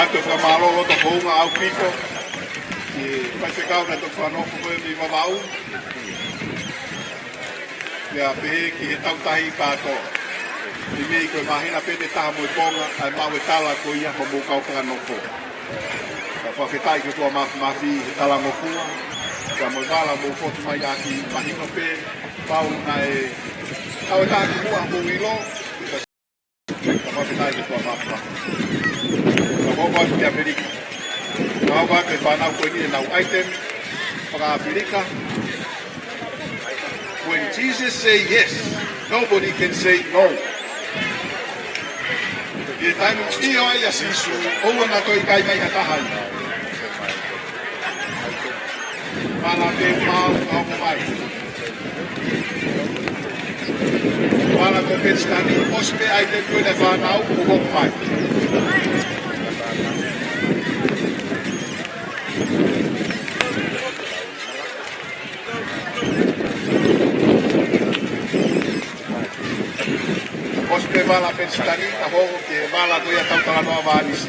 ʻOatu e fakamālō loto founga ʻaupito ki he faifekau naʻe toki fakanofo ko ē mei Vavaʻu. Pea pehē ki he tautahi kātoa. ʻI he meʻa ko e māhina pē ʻe taha mo e konga, ʻa e maʻu e tala ko ia ʻa hoʻomou kau fakanofo. Ka fakafetaʻi ki he ʻOtua Māfimafi he talangofua. Pea mo e vala ʻoku mou fotu mai ʻaki, mahino pē, pau naʻe ʻave taha ki muʻa hoʻomou ʻilo. Ka fakafetaʻi ki he ʻOtua Māfimafi. Ka ʻoku ou ʻalu ki ʻAmelika. Ka ʻoku ou ʻalu ki he fānau ko eni ʻenau item faka-ʻAmelika. When Jesus say yes, nobody can say no. ʻI he taimi ʻoku ʻio ai ʻa Sīsū, ʻoua naʻa toe ʻikai mai ha taha ia. Mana te mau au mai. Mana ko Penisitani, ʻosi pē ʻa e item ko ē ʻa e fānau, ʻoku hoko mai. ʻOsi pē vala Penisitani, ka hoko ki he vala ko ia ʻa e talanoa Vānisi.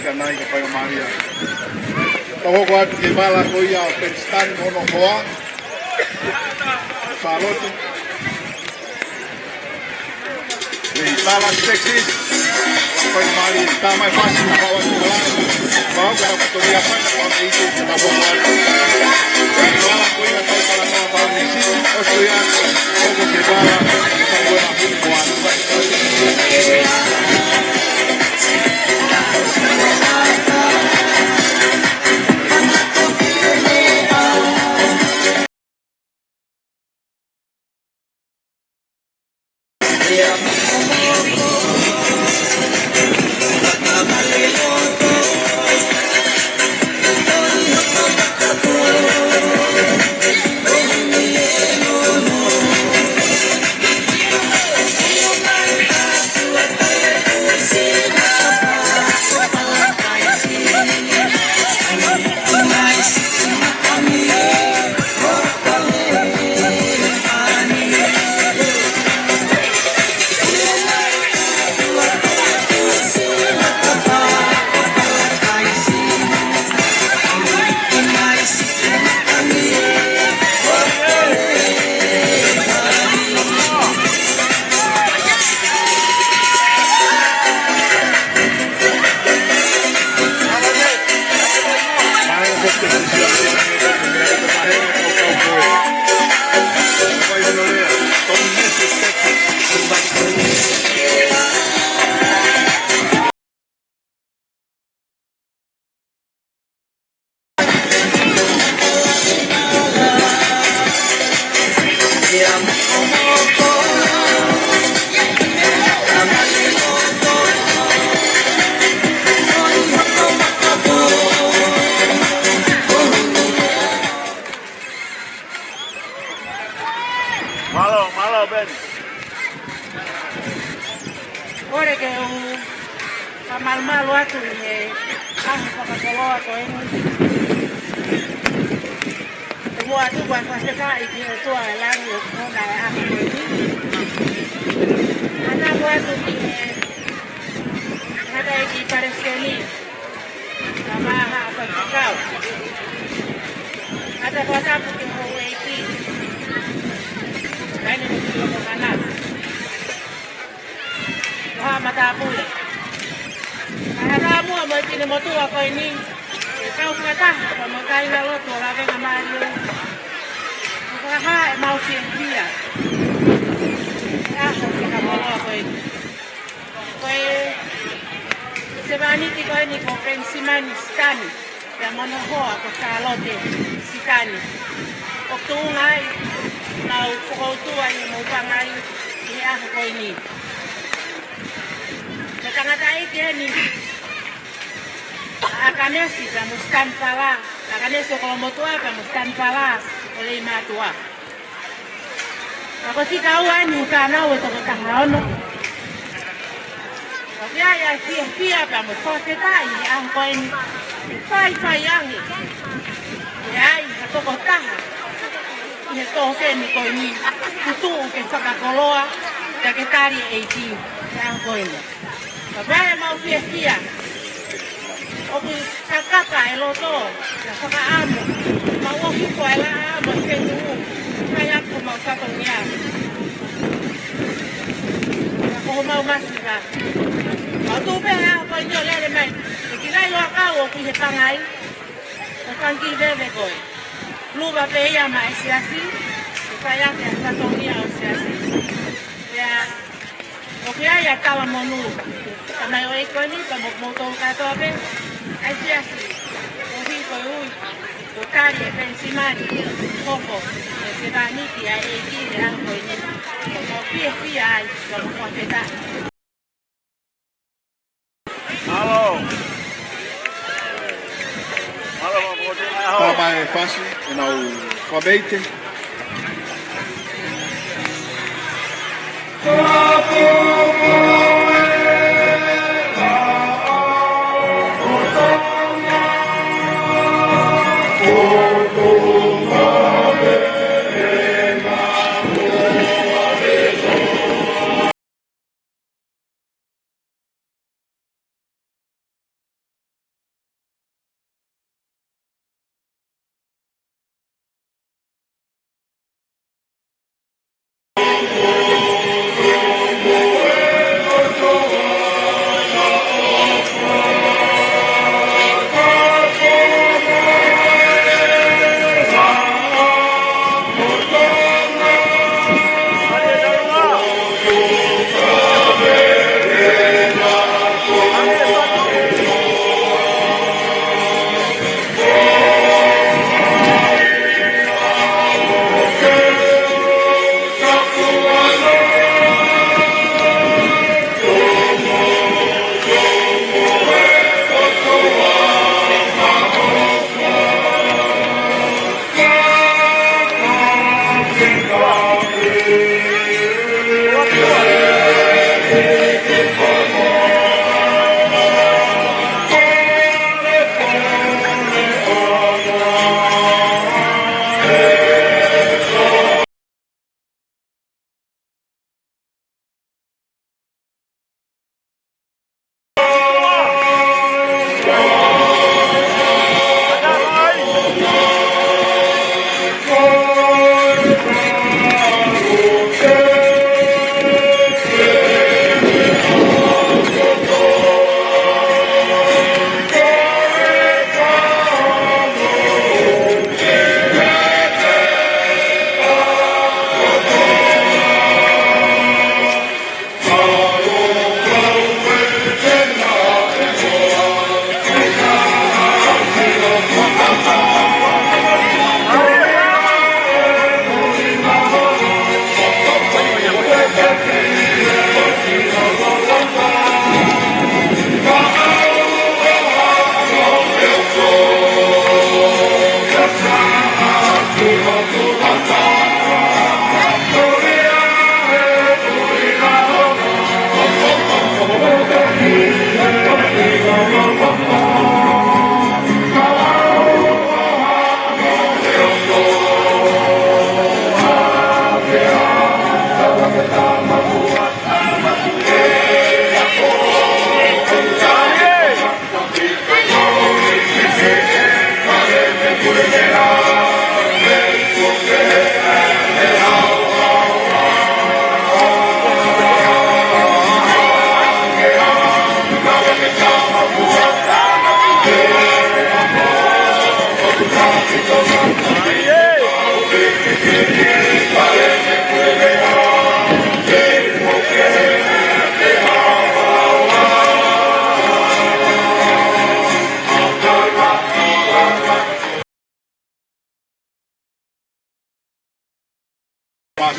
Ka nai ka painga mālie. Tau hoko atu ki he vala ko ia ʻo Penisitani mo hono hoa. Sālote. Mei Dallas, Texas. Painga mālie, tamai Fasi, mo hawa tu la. Mau ka hapa to ia painga, painga ʻeiki, tau hoko atu. Vala ko ia, tau talanoa, painga ʻeiki, ʻosi ia, hoko ki he vala, painga ʻeiki, mo atu. Mālō, mālō, Ben. Kole ke u fakamalumalu atu ʻi he ʻaho fakakoloa ko eni. Te u ʻoatu ʻa e fakafetaʻi ki he ʻOtua ʻi langi ʻoku ʻomi ʻa e ʻaho ko eni. Fakatapu atu ki he tangataʻeiki palesiteni, Kamaha Faifekau. Kae fakatapu ki he houʻeiki, Kaine Motuʻilokomana. Ko e haʻa matāpule. Kae ʻatā muʻa mo e finemotuʻa ko eni ke kau fakataha pea mo e kāingalotu ʻo Lavengamālie. Ko e fakahā ʻemau fiefia he ʻaho fakakoloa ko eni. Ko e sevāniti ko eni ko Penisimani Sitani, pea mo hono hoa ko Sālote Sitani. ʻOku tuʻunga ai ʻenau fokoutua ʻi he mau pangai ʻi he ʻaho ko eni. Ko e tangataʻeiki eni ʻa ʻAkanesi pea mo Sitani Pala, ʻAkanesi ʻo Kolomotuʻa pea mo Sitani Pala ʻo Leimātuʻa. Ka ko e fika ua eni ʻi he fānau ʻe toko taha ono. ʻOku ʻi ai ʻa e fiefia pea mo e fakafetaʻi he ʻaho ko eni. Faifai ange ke ʻi ai ha tokotaha ʻi he tokoni ko eni kuo tuʻu ke fakakoloa pea ke tali e ʻEiki he ʻaho ko eni. Ka ko ʻemau fiefia, ʻoku kakaka e loto, ʻa e fakaʻamu, mau ʻohifo e laʻā mo e fetuʻu, fai atu homau fatongia. Ka ko homau masiva. Mau tuʻu pē he ʻaho ko eni ʻo lele mai, ʻe kilai loa kau ʻoku ʻi he pangai, ʻo fanga kiʻi veve ko ē. Luva pē ia maʻa e siasi, ʻo fai atu e fatongia ʻo e siasi. Pea ʻoku ʻi ai ʻa e talamonū. Tamai ʻo e ʻEiki ko eni, pea mo kimoutolu kātoa pē ʻa e siasi. ʻOku hiko e ui, kuo tali ʻe Penisimani Hoko e sevāniti ʻa e ʻEiki he ʻaho ko eni. ʻOku mau fiefia ai, pea mo fakafetaʻi. Mālō. Mālō, mālō, mālō. Tamai Fasi, ʻenau fakameʻite.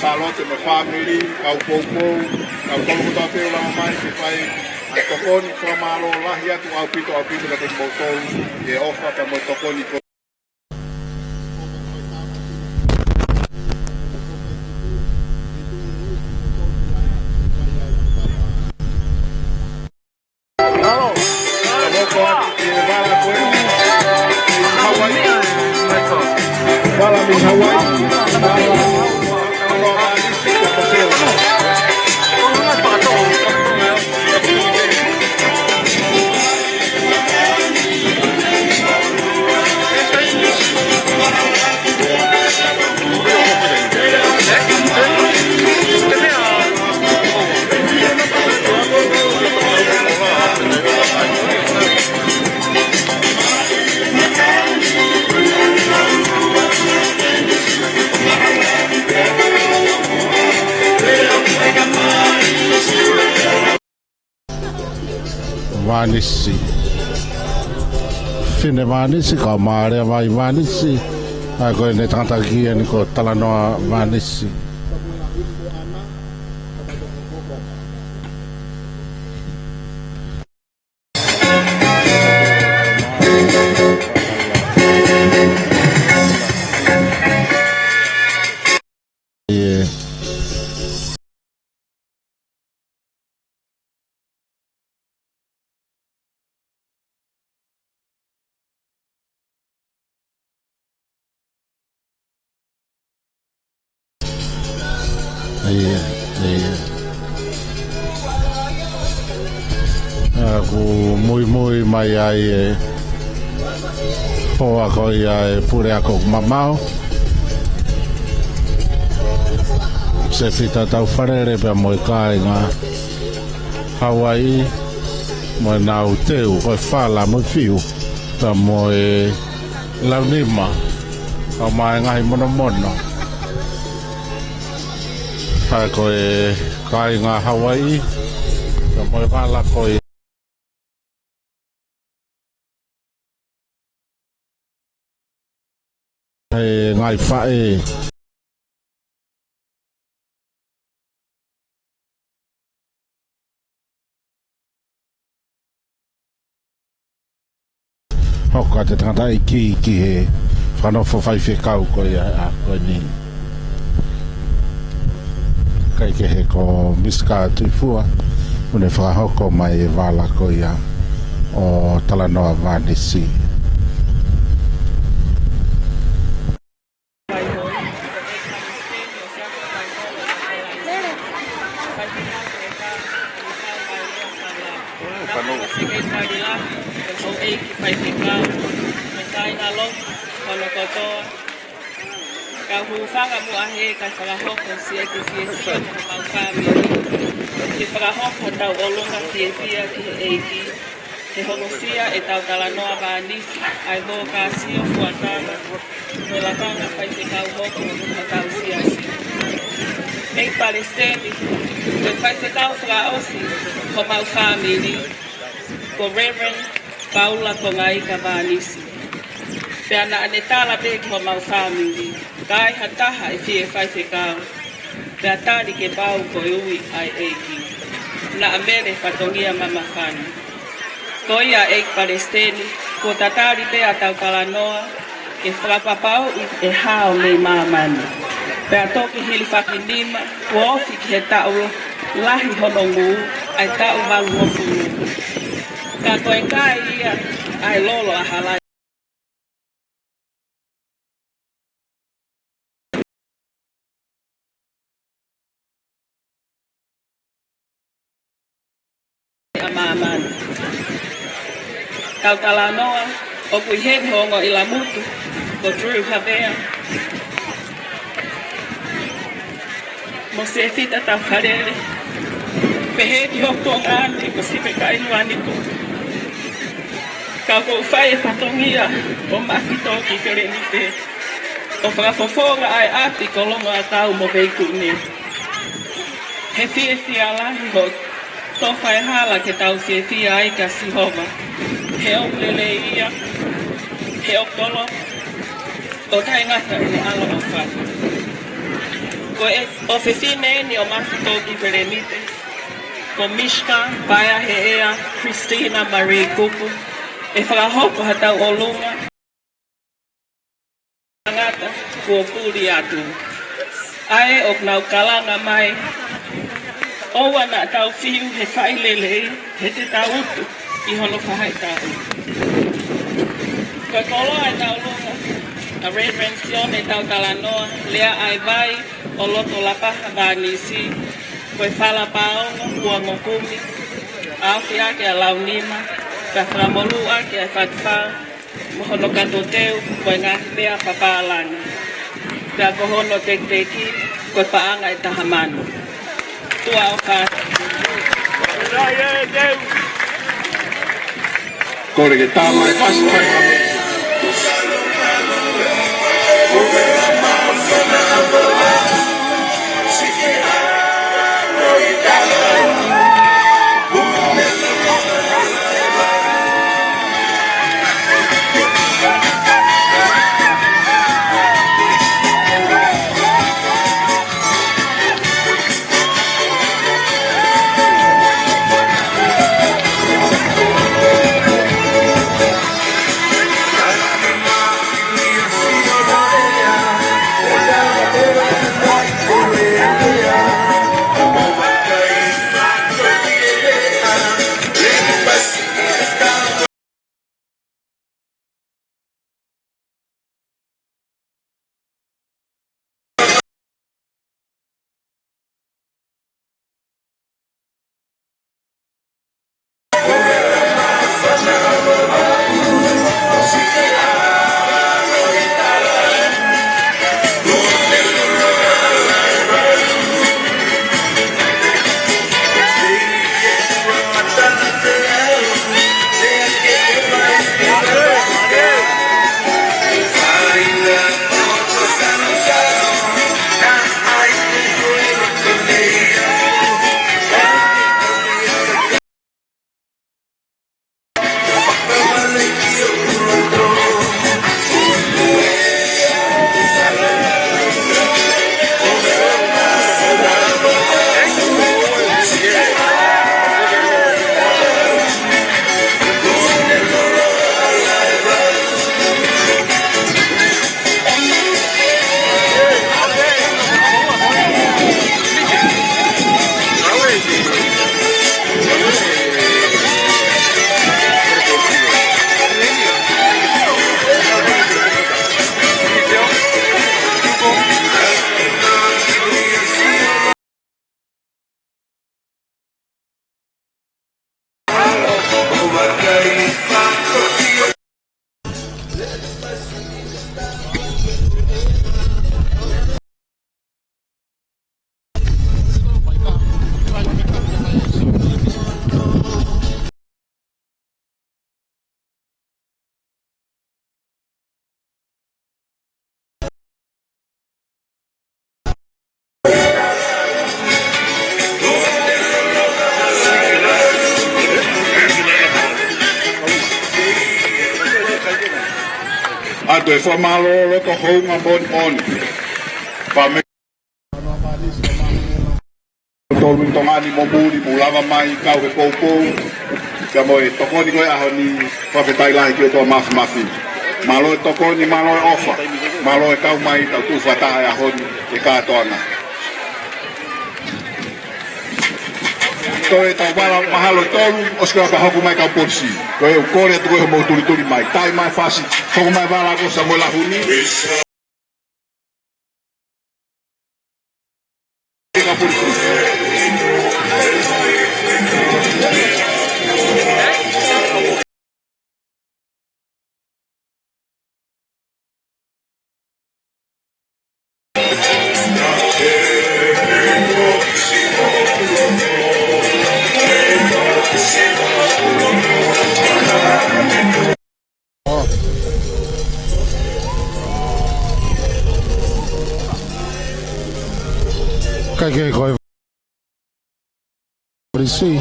Sālote mo e fāmili, kau poupou, kau kau kotoa pē ʻoku lava mai ke fai ʻa e tokoni, fakamālō lahi atu ʻaupito, ʻaupito kiate kimoutolu, ʻi he ʻofa pea mo e tokoni ko Vanisi. Fine Vanisi, kau Mālea Vai Vanisi. ʻA ia ko ʻene tangataʻeiki eni ko Talanoa Vanisi. ʻIo, ʻio. ʻOku muimui mai ai e hoa ko ia e puleako mamao. Sefita Taufalele pea mo e kāinga Hauaiʻi, mo ʻenau teu, ko e fala mo e fiu, pea mo e launima, kau mai ngaahi monomono. ʻA ia ko e kāinga Hauaiʻi, pea mo e vala ko ia. He ngaahi faʻē. Hoko atu e tangataʻeiki ki he fakanofo faifekau ko ia ʻa ko eni. Kaikehe ko Misika Tuʻifua, ʻoku ne fakahoko mai e vala ko ia ʻo Talanoa Vanisi. Kau hūfanga muʻa he kae fakahoko siʻeku fiefia mo homau fāmili. Ke fakahoko hotau ʻolunga fiefia ki he ʻEiki. Ke hokosia ʻetau Talanoa Vanisi, ʻa e Vokasio Fuatanga, mo e lakanga faifekau hoko ʻo hotau siasi. ʻEiki Palesiteni, ko e faifekau fakaʻosi homau fāmili, ko Reverend Paula Tongaika Vanisi. Pea naʻa ne tala pē ki homau fāmili, ka ai ha taha ʻe fie faifekau, pea tali ke pau ko e ui ʻa e ʻEiki. Naʻa mele fatongia mamafa ni. Ko ia ʻEiki Palesiteni, kuo tatali pē ʻa ʻetau talanoa, ke fakapapauʻi e hao mei māmani. Pea toki hilifaki nima, kuo ofi ki he taʻu lahi hono ngū, ʻa e taʻu valungofulu. Ka ko e kai ia, ʻa e lolo ʻa Halai. ʻA māmani. Kau talanoa, ʻoku ʻi heni ho ongo ʻilamutu, ko Drew Havea. Mo Sefita Taufalele, pehē ki hoku tuongaʻane ko Sipe Kainu Aniko. Ka ʻoku ou fai e fatongia ʻo mafito ki Felenite, ʻo fakafofonga ʻa e ʻapi ko Longoʻatau mo Veikune. He fiefia lahi hoʻo tofa e hala ke tau fiefia ai kia Sihova. He ʻoku lelei ia, he ʻoku tolo, ʻo taʻengata ʻene ʻaloʻofa. Ko e ʻofefine eni ʻo Mafitoki Pelenite, ko Mishka Paea Heʻea Christina Marie Kuku, ʻe fakahoko ha tauʻolunga tangata kuo puli atu. ʻA ē ʻoku nau kalanga mai, ʻoua naʻa tau fiu he fai lelei, he te tau utu ʻi hono faʻahitaʻu. Ko e koloa ʻetau ʻolunga, ʻa Reverend Sione Tautalanoa Leaʻaevai ʻo Lotolapaha Vānisi, ko e fala paongo ua ngokumi, ʻa ʻofi ake ʻa Launima, ka fakamolū ake ʻa Fatufau, mo hono kato teu, mo e ngaahi meʻa papālangi. Pea ko hono tekiteki, ko e paʻanga ʻe taha mano. Tuʻa ʻofa atu. Kole ke tā mai fasi mai. ʻA e fakamālō loto houngaʻia moʻoni. Pea mei Tolu ʻi Tonga ni mo muli mo lava mai kau he poupou. Ka mo e tokoni ko e ʻaho ni, fakafetaʻi lahi ki he ʻOtua Mafimafi. Mālō e tokoni, mālō e ʻofa, mālō e kau mai, tau tuʻu fakataha he ʻaho ni ʻi he kātoanga. Toe tau vala mahalo ʻe tolu, ʻosi ko ia pea hoko mai kau polisi. Ko e ʻoku ou kole atu ko e hoʻomou tulituli mai. Taaʻi mai fasi, hoko mai vala ko Samuela Huni. Kae kehe ko e polisi,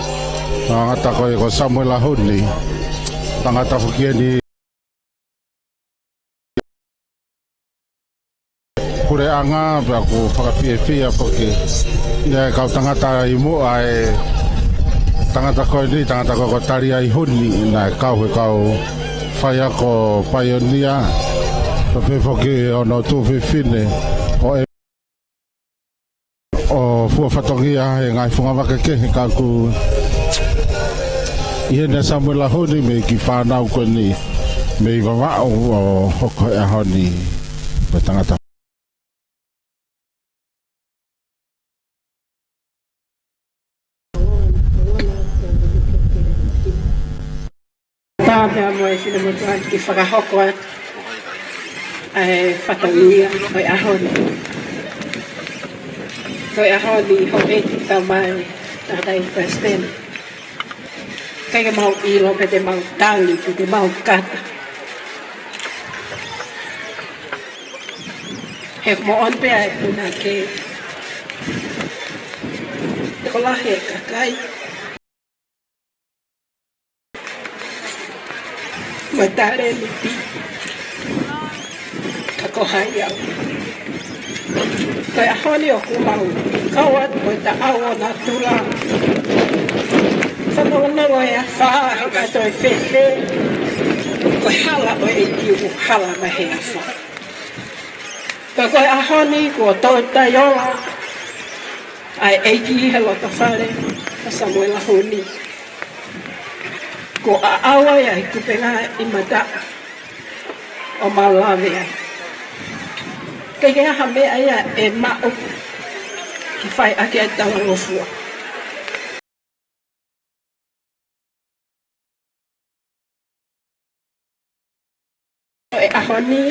tangata ko e ko Samuela Huni, tangata foki eni. Puleʻanga, pea ʻoku fakafiefia foki ʻa e kau tangata ʻi muʻa, ʻa e tangata ko eni, tangata ko ē ko Taliaihuni, naʻe kau he kau faiako paionia, pea pehē foki hono tuofefine ʻo e ʻo fua fatongia he ngaahi fungavaka kehe, ka ʻoku ʻi heni ʻa Samuela Huni mei he kiʻi fānau ko eni mei Vavaʻu ʻo hoko he ʻaho ni ko e tangata. Tā pea mo e finemotuʻa ke fakahoko atu ʻa e fatongia ʻo e ʻaho ni. Ko e ʻaho ni, houʻeiki, tamai, tangataʻeiki palesiteni. ʻIkai ke mau ʻilo pe te mau tali, pe te mau kata. He moʻoni pē ʻa e punake, tokolahi e kakai mo e talēniti. Ka ko hai au? Ko e ʻaho ni ʻoku mau kau atu mo e taʻau ʻo natula. Fanongonongo e afā he kātoa e fēfē. Ko e hala ʻo e ʻEiki ʻoku hala mai he afā. Ka ko e ʻaho ni kuo toe taiola ʻa e ʻEiki he loto fale ʻo Samuela Huni. Kuo ʻaʻau ai ʻa e kupenga ʻi mataʻu ʻo mau lave ai. ʻIkai ke ʻi ai ha meʻa ia ʻe maʻu ke fai ʻaki ʻa e talangofua. ʻI he ʻaho ni,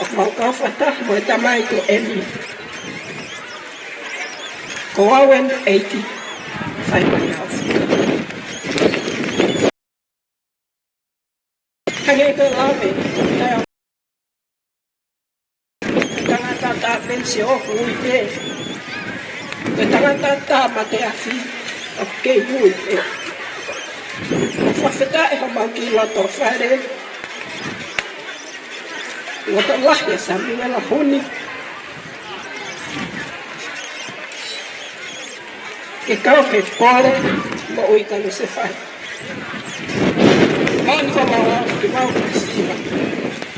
ʻoku mau kau fakataha mo e tamai ko ʻEmi. Ko au eni ʻEiki, fai mai au. Hangē ko e lave, tangata tā pensi ʻoku ui pē. Ko e tangata tā mateafi ʻoku kei ui pē. Fakafetaʻi homau kiʻi loto fale. Loto lahi ʻa Samuela Huni. Ke kau he pole moʻui kalusefai. Moʻoni ko mau au ki mau kasiva.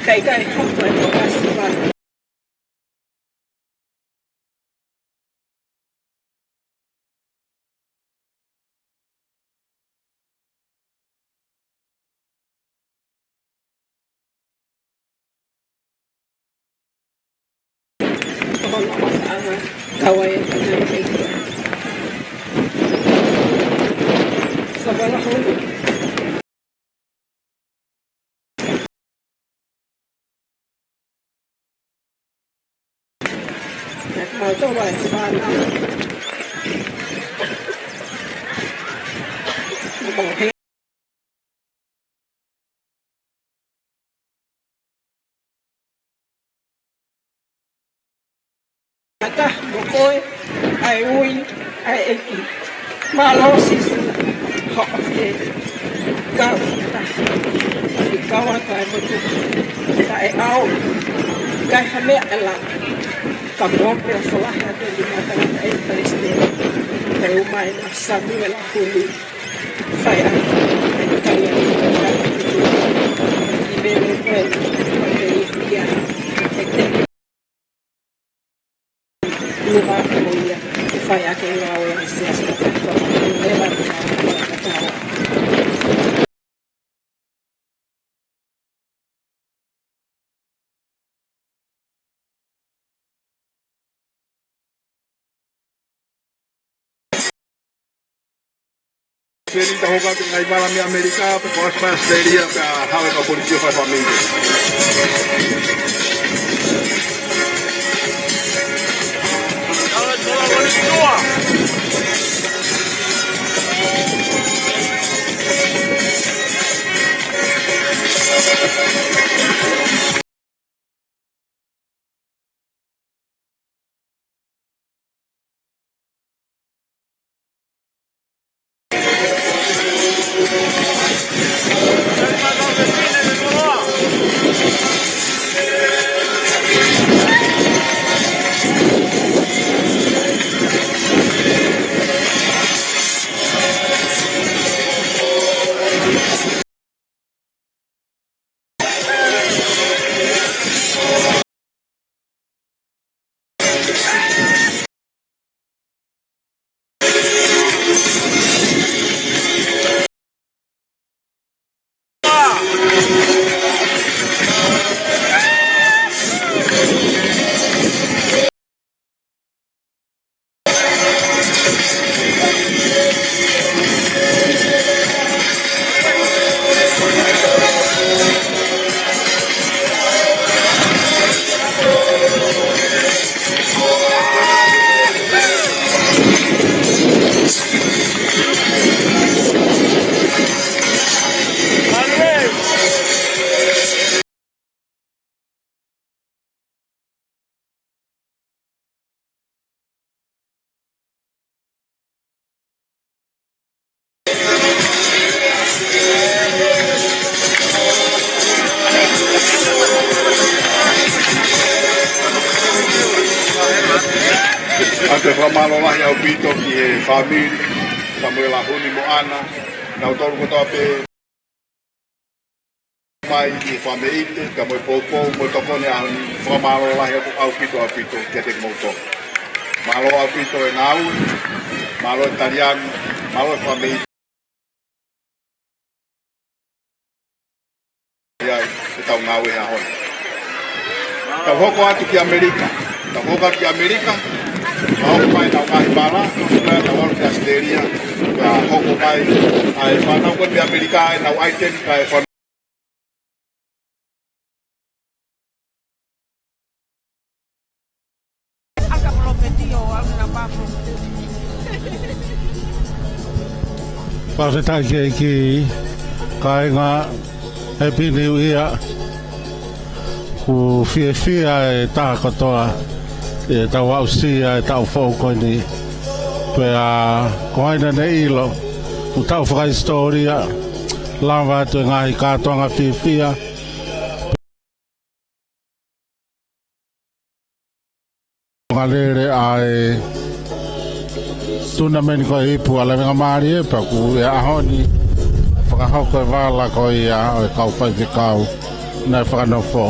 Kae ʻikai hoko e kau kasiva. Ko hono ʻofaʻanga, kau ai e tangata ʻEiki. Samuela Huni. Naʻa mau tau ai fana. Mau he Mata mo koe, ʻa e ui ʻa e ʻEiki. Mālō Sīsū, hoʻo fie kau ta. ʻI kau atu ʻa e motu, taʻeʻau, ʻikai ha meʻa ʻe lava. Ka mou pē ʻo folahi atu ʻi mata ʻa e palesiteni. Pea ʻomai ʻa Samuela Huni. Fai atu ʻa e tangata. ʻI mele koe, ʻo te ia. ʻE te Luma ko ia, fai ake ngāue ʻa e siasi. Peni ta hoka ke ngai mala mi Amerika, pe ko Australia, pe a hawe ka polisi o fai fami. Mālō lahi ʻaupito ki he fāmili, Samuela Huni mo ʻAna, nautolu kotoa pē mai ki he fāmili, ka mo e poupou, mo e tokoni ʻaho ni, fakamālō lahi ʻaupito, ʻaupito kiate kimoutolu. Mālō ʻaupito e ngāue, mālō e taliangi, mālō e fāmili. ʻI ai, ʻetau ngāue he ʻaho ni. Tau hoko atu ki ʻAmelika. Tau hoko atu ki ʻAmelika. Tau hoko mai ʻenau ngaahi vala. Tau ʻalu ki ʻAositelēlia. Tau hoko mai. ʻA e fānau ko eni mei ʻAmelika, ʻenau ʻaiteni, kae fānau. Fakafetaʻi ki he ʻEiki, kāinga, Happy New Year. ʻOku fiefia e taha kotoa ʻi heʻetau aʻusia e taʻu foʻou ko eni. Pea ko hai naʻa ne ʻilo, ʻoku taʻu fakahisitōlia, lava atu e ngaahi kātoanga fiefia. Fakalele ʻa e tunameni ko e ipu ʻa Lavengamālie, pea ʻoku ʻi he ʻaho ni fakahoko e vala ko ia ʻo e kau faifekau naʻe fakanofo.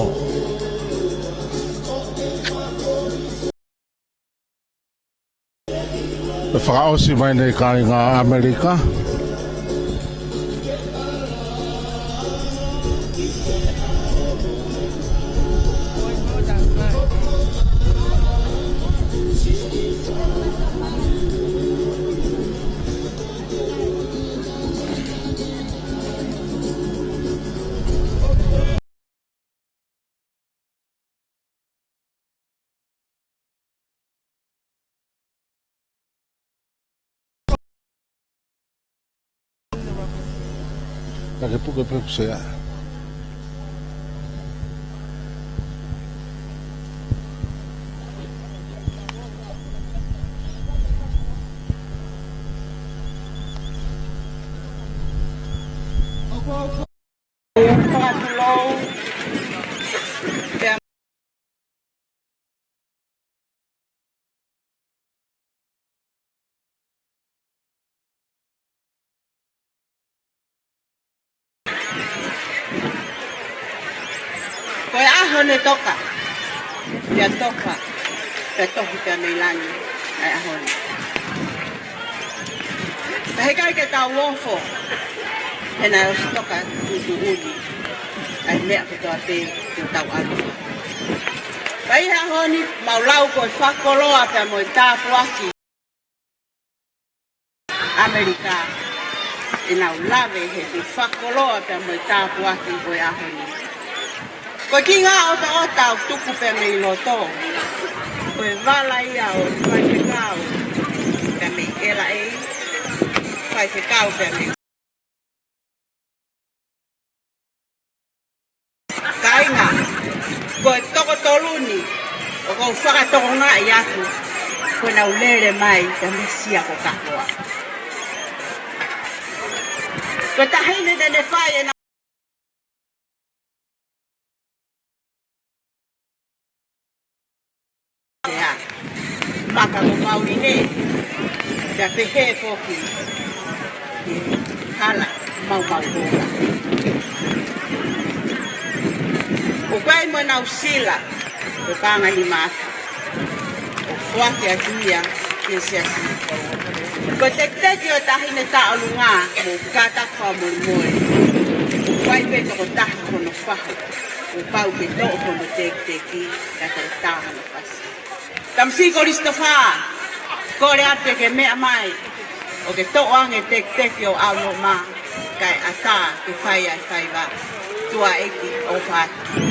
ʻE fakaʻosi mai nei kāinga ʻAmelika. Ka ke puke pē ʻeku sea. Fakatulou. Ko e ʻaho ne toka, pea toka, pea tohi pea mei langi, ʻa e ʻaho ni. Pea heʻikai ke tau ofo, he naʻe ʻosi toka tuʻutuʻuni ʻa e meʻa kotoa pē ʻoku tau ʻalu. Pea ʻi he ʻaho ni, mau lau ko e fakakoloa pea mo e tāpuaki ʻAmelika, ʻenau lave he ʻoku fakakoloa pea mo e tāpuaki ʻo e ʻaho ni. Ko e kinga ʻotaʻota ʻoku tuku pea mei loto. Ko e vala ia ʻo e faifekau pea mei ʻEla ʻEi, faifekau pea mei Kāinga, ko e toko tolu ni ʻoku ou fakatokangaʻi atu, ko ʻenau lele mai ka mesia ko Kakoa. Ko e taʻahine naʻa ne fai ʻena Maka mo Pauline, pea pehē foki ki he hala maumau ko ia. ʻOku ʻi ai mo ʻenau sila, ko e paʻanga ni mata. ʻOku foaki atu ia ki he siasi. Ko e tekiteki ʻo e taʻahine Taʻolunga mo Kātaki Fakamolemole. ʻOku ʻi ai pē tokotaha hono fahu. Kuo pau ke toʻo hono tekiteki, ka ko e tā hono fasi. Tamasiʻi Kolisi Tofā, kole atu ke ke meʻa mai, ʻo ke toʻo ange tekiteki ʻo ʻAuloma, kae ʻatā ke fai ʻa e faiva. Tuʻa ʻEiki, ʻofa atu.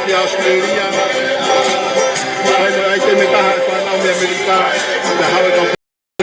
ʻIa ʻAositelēlia, ʻa ia ʻoku ʻi ai e taha e fānau mei ʻAmelika, ʻa ia ʻoku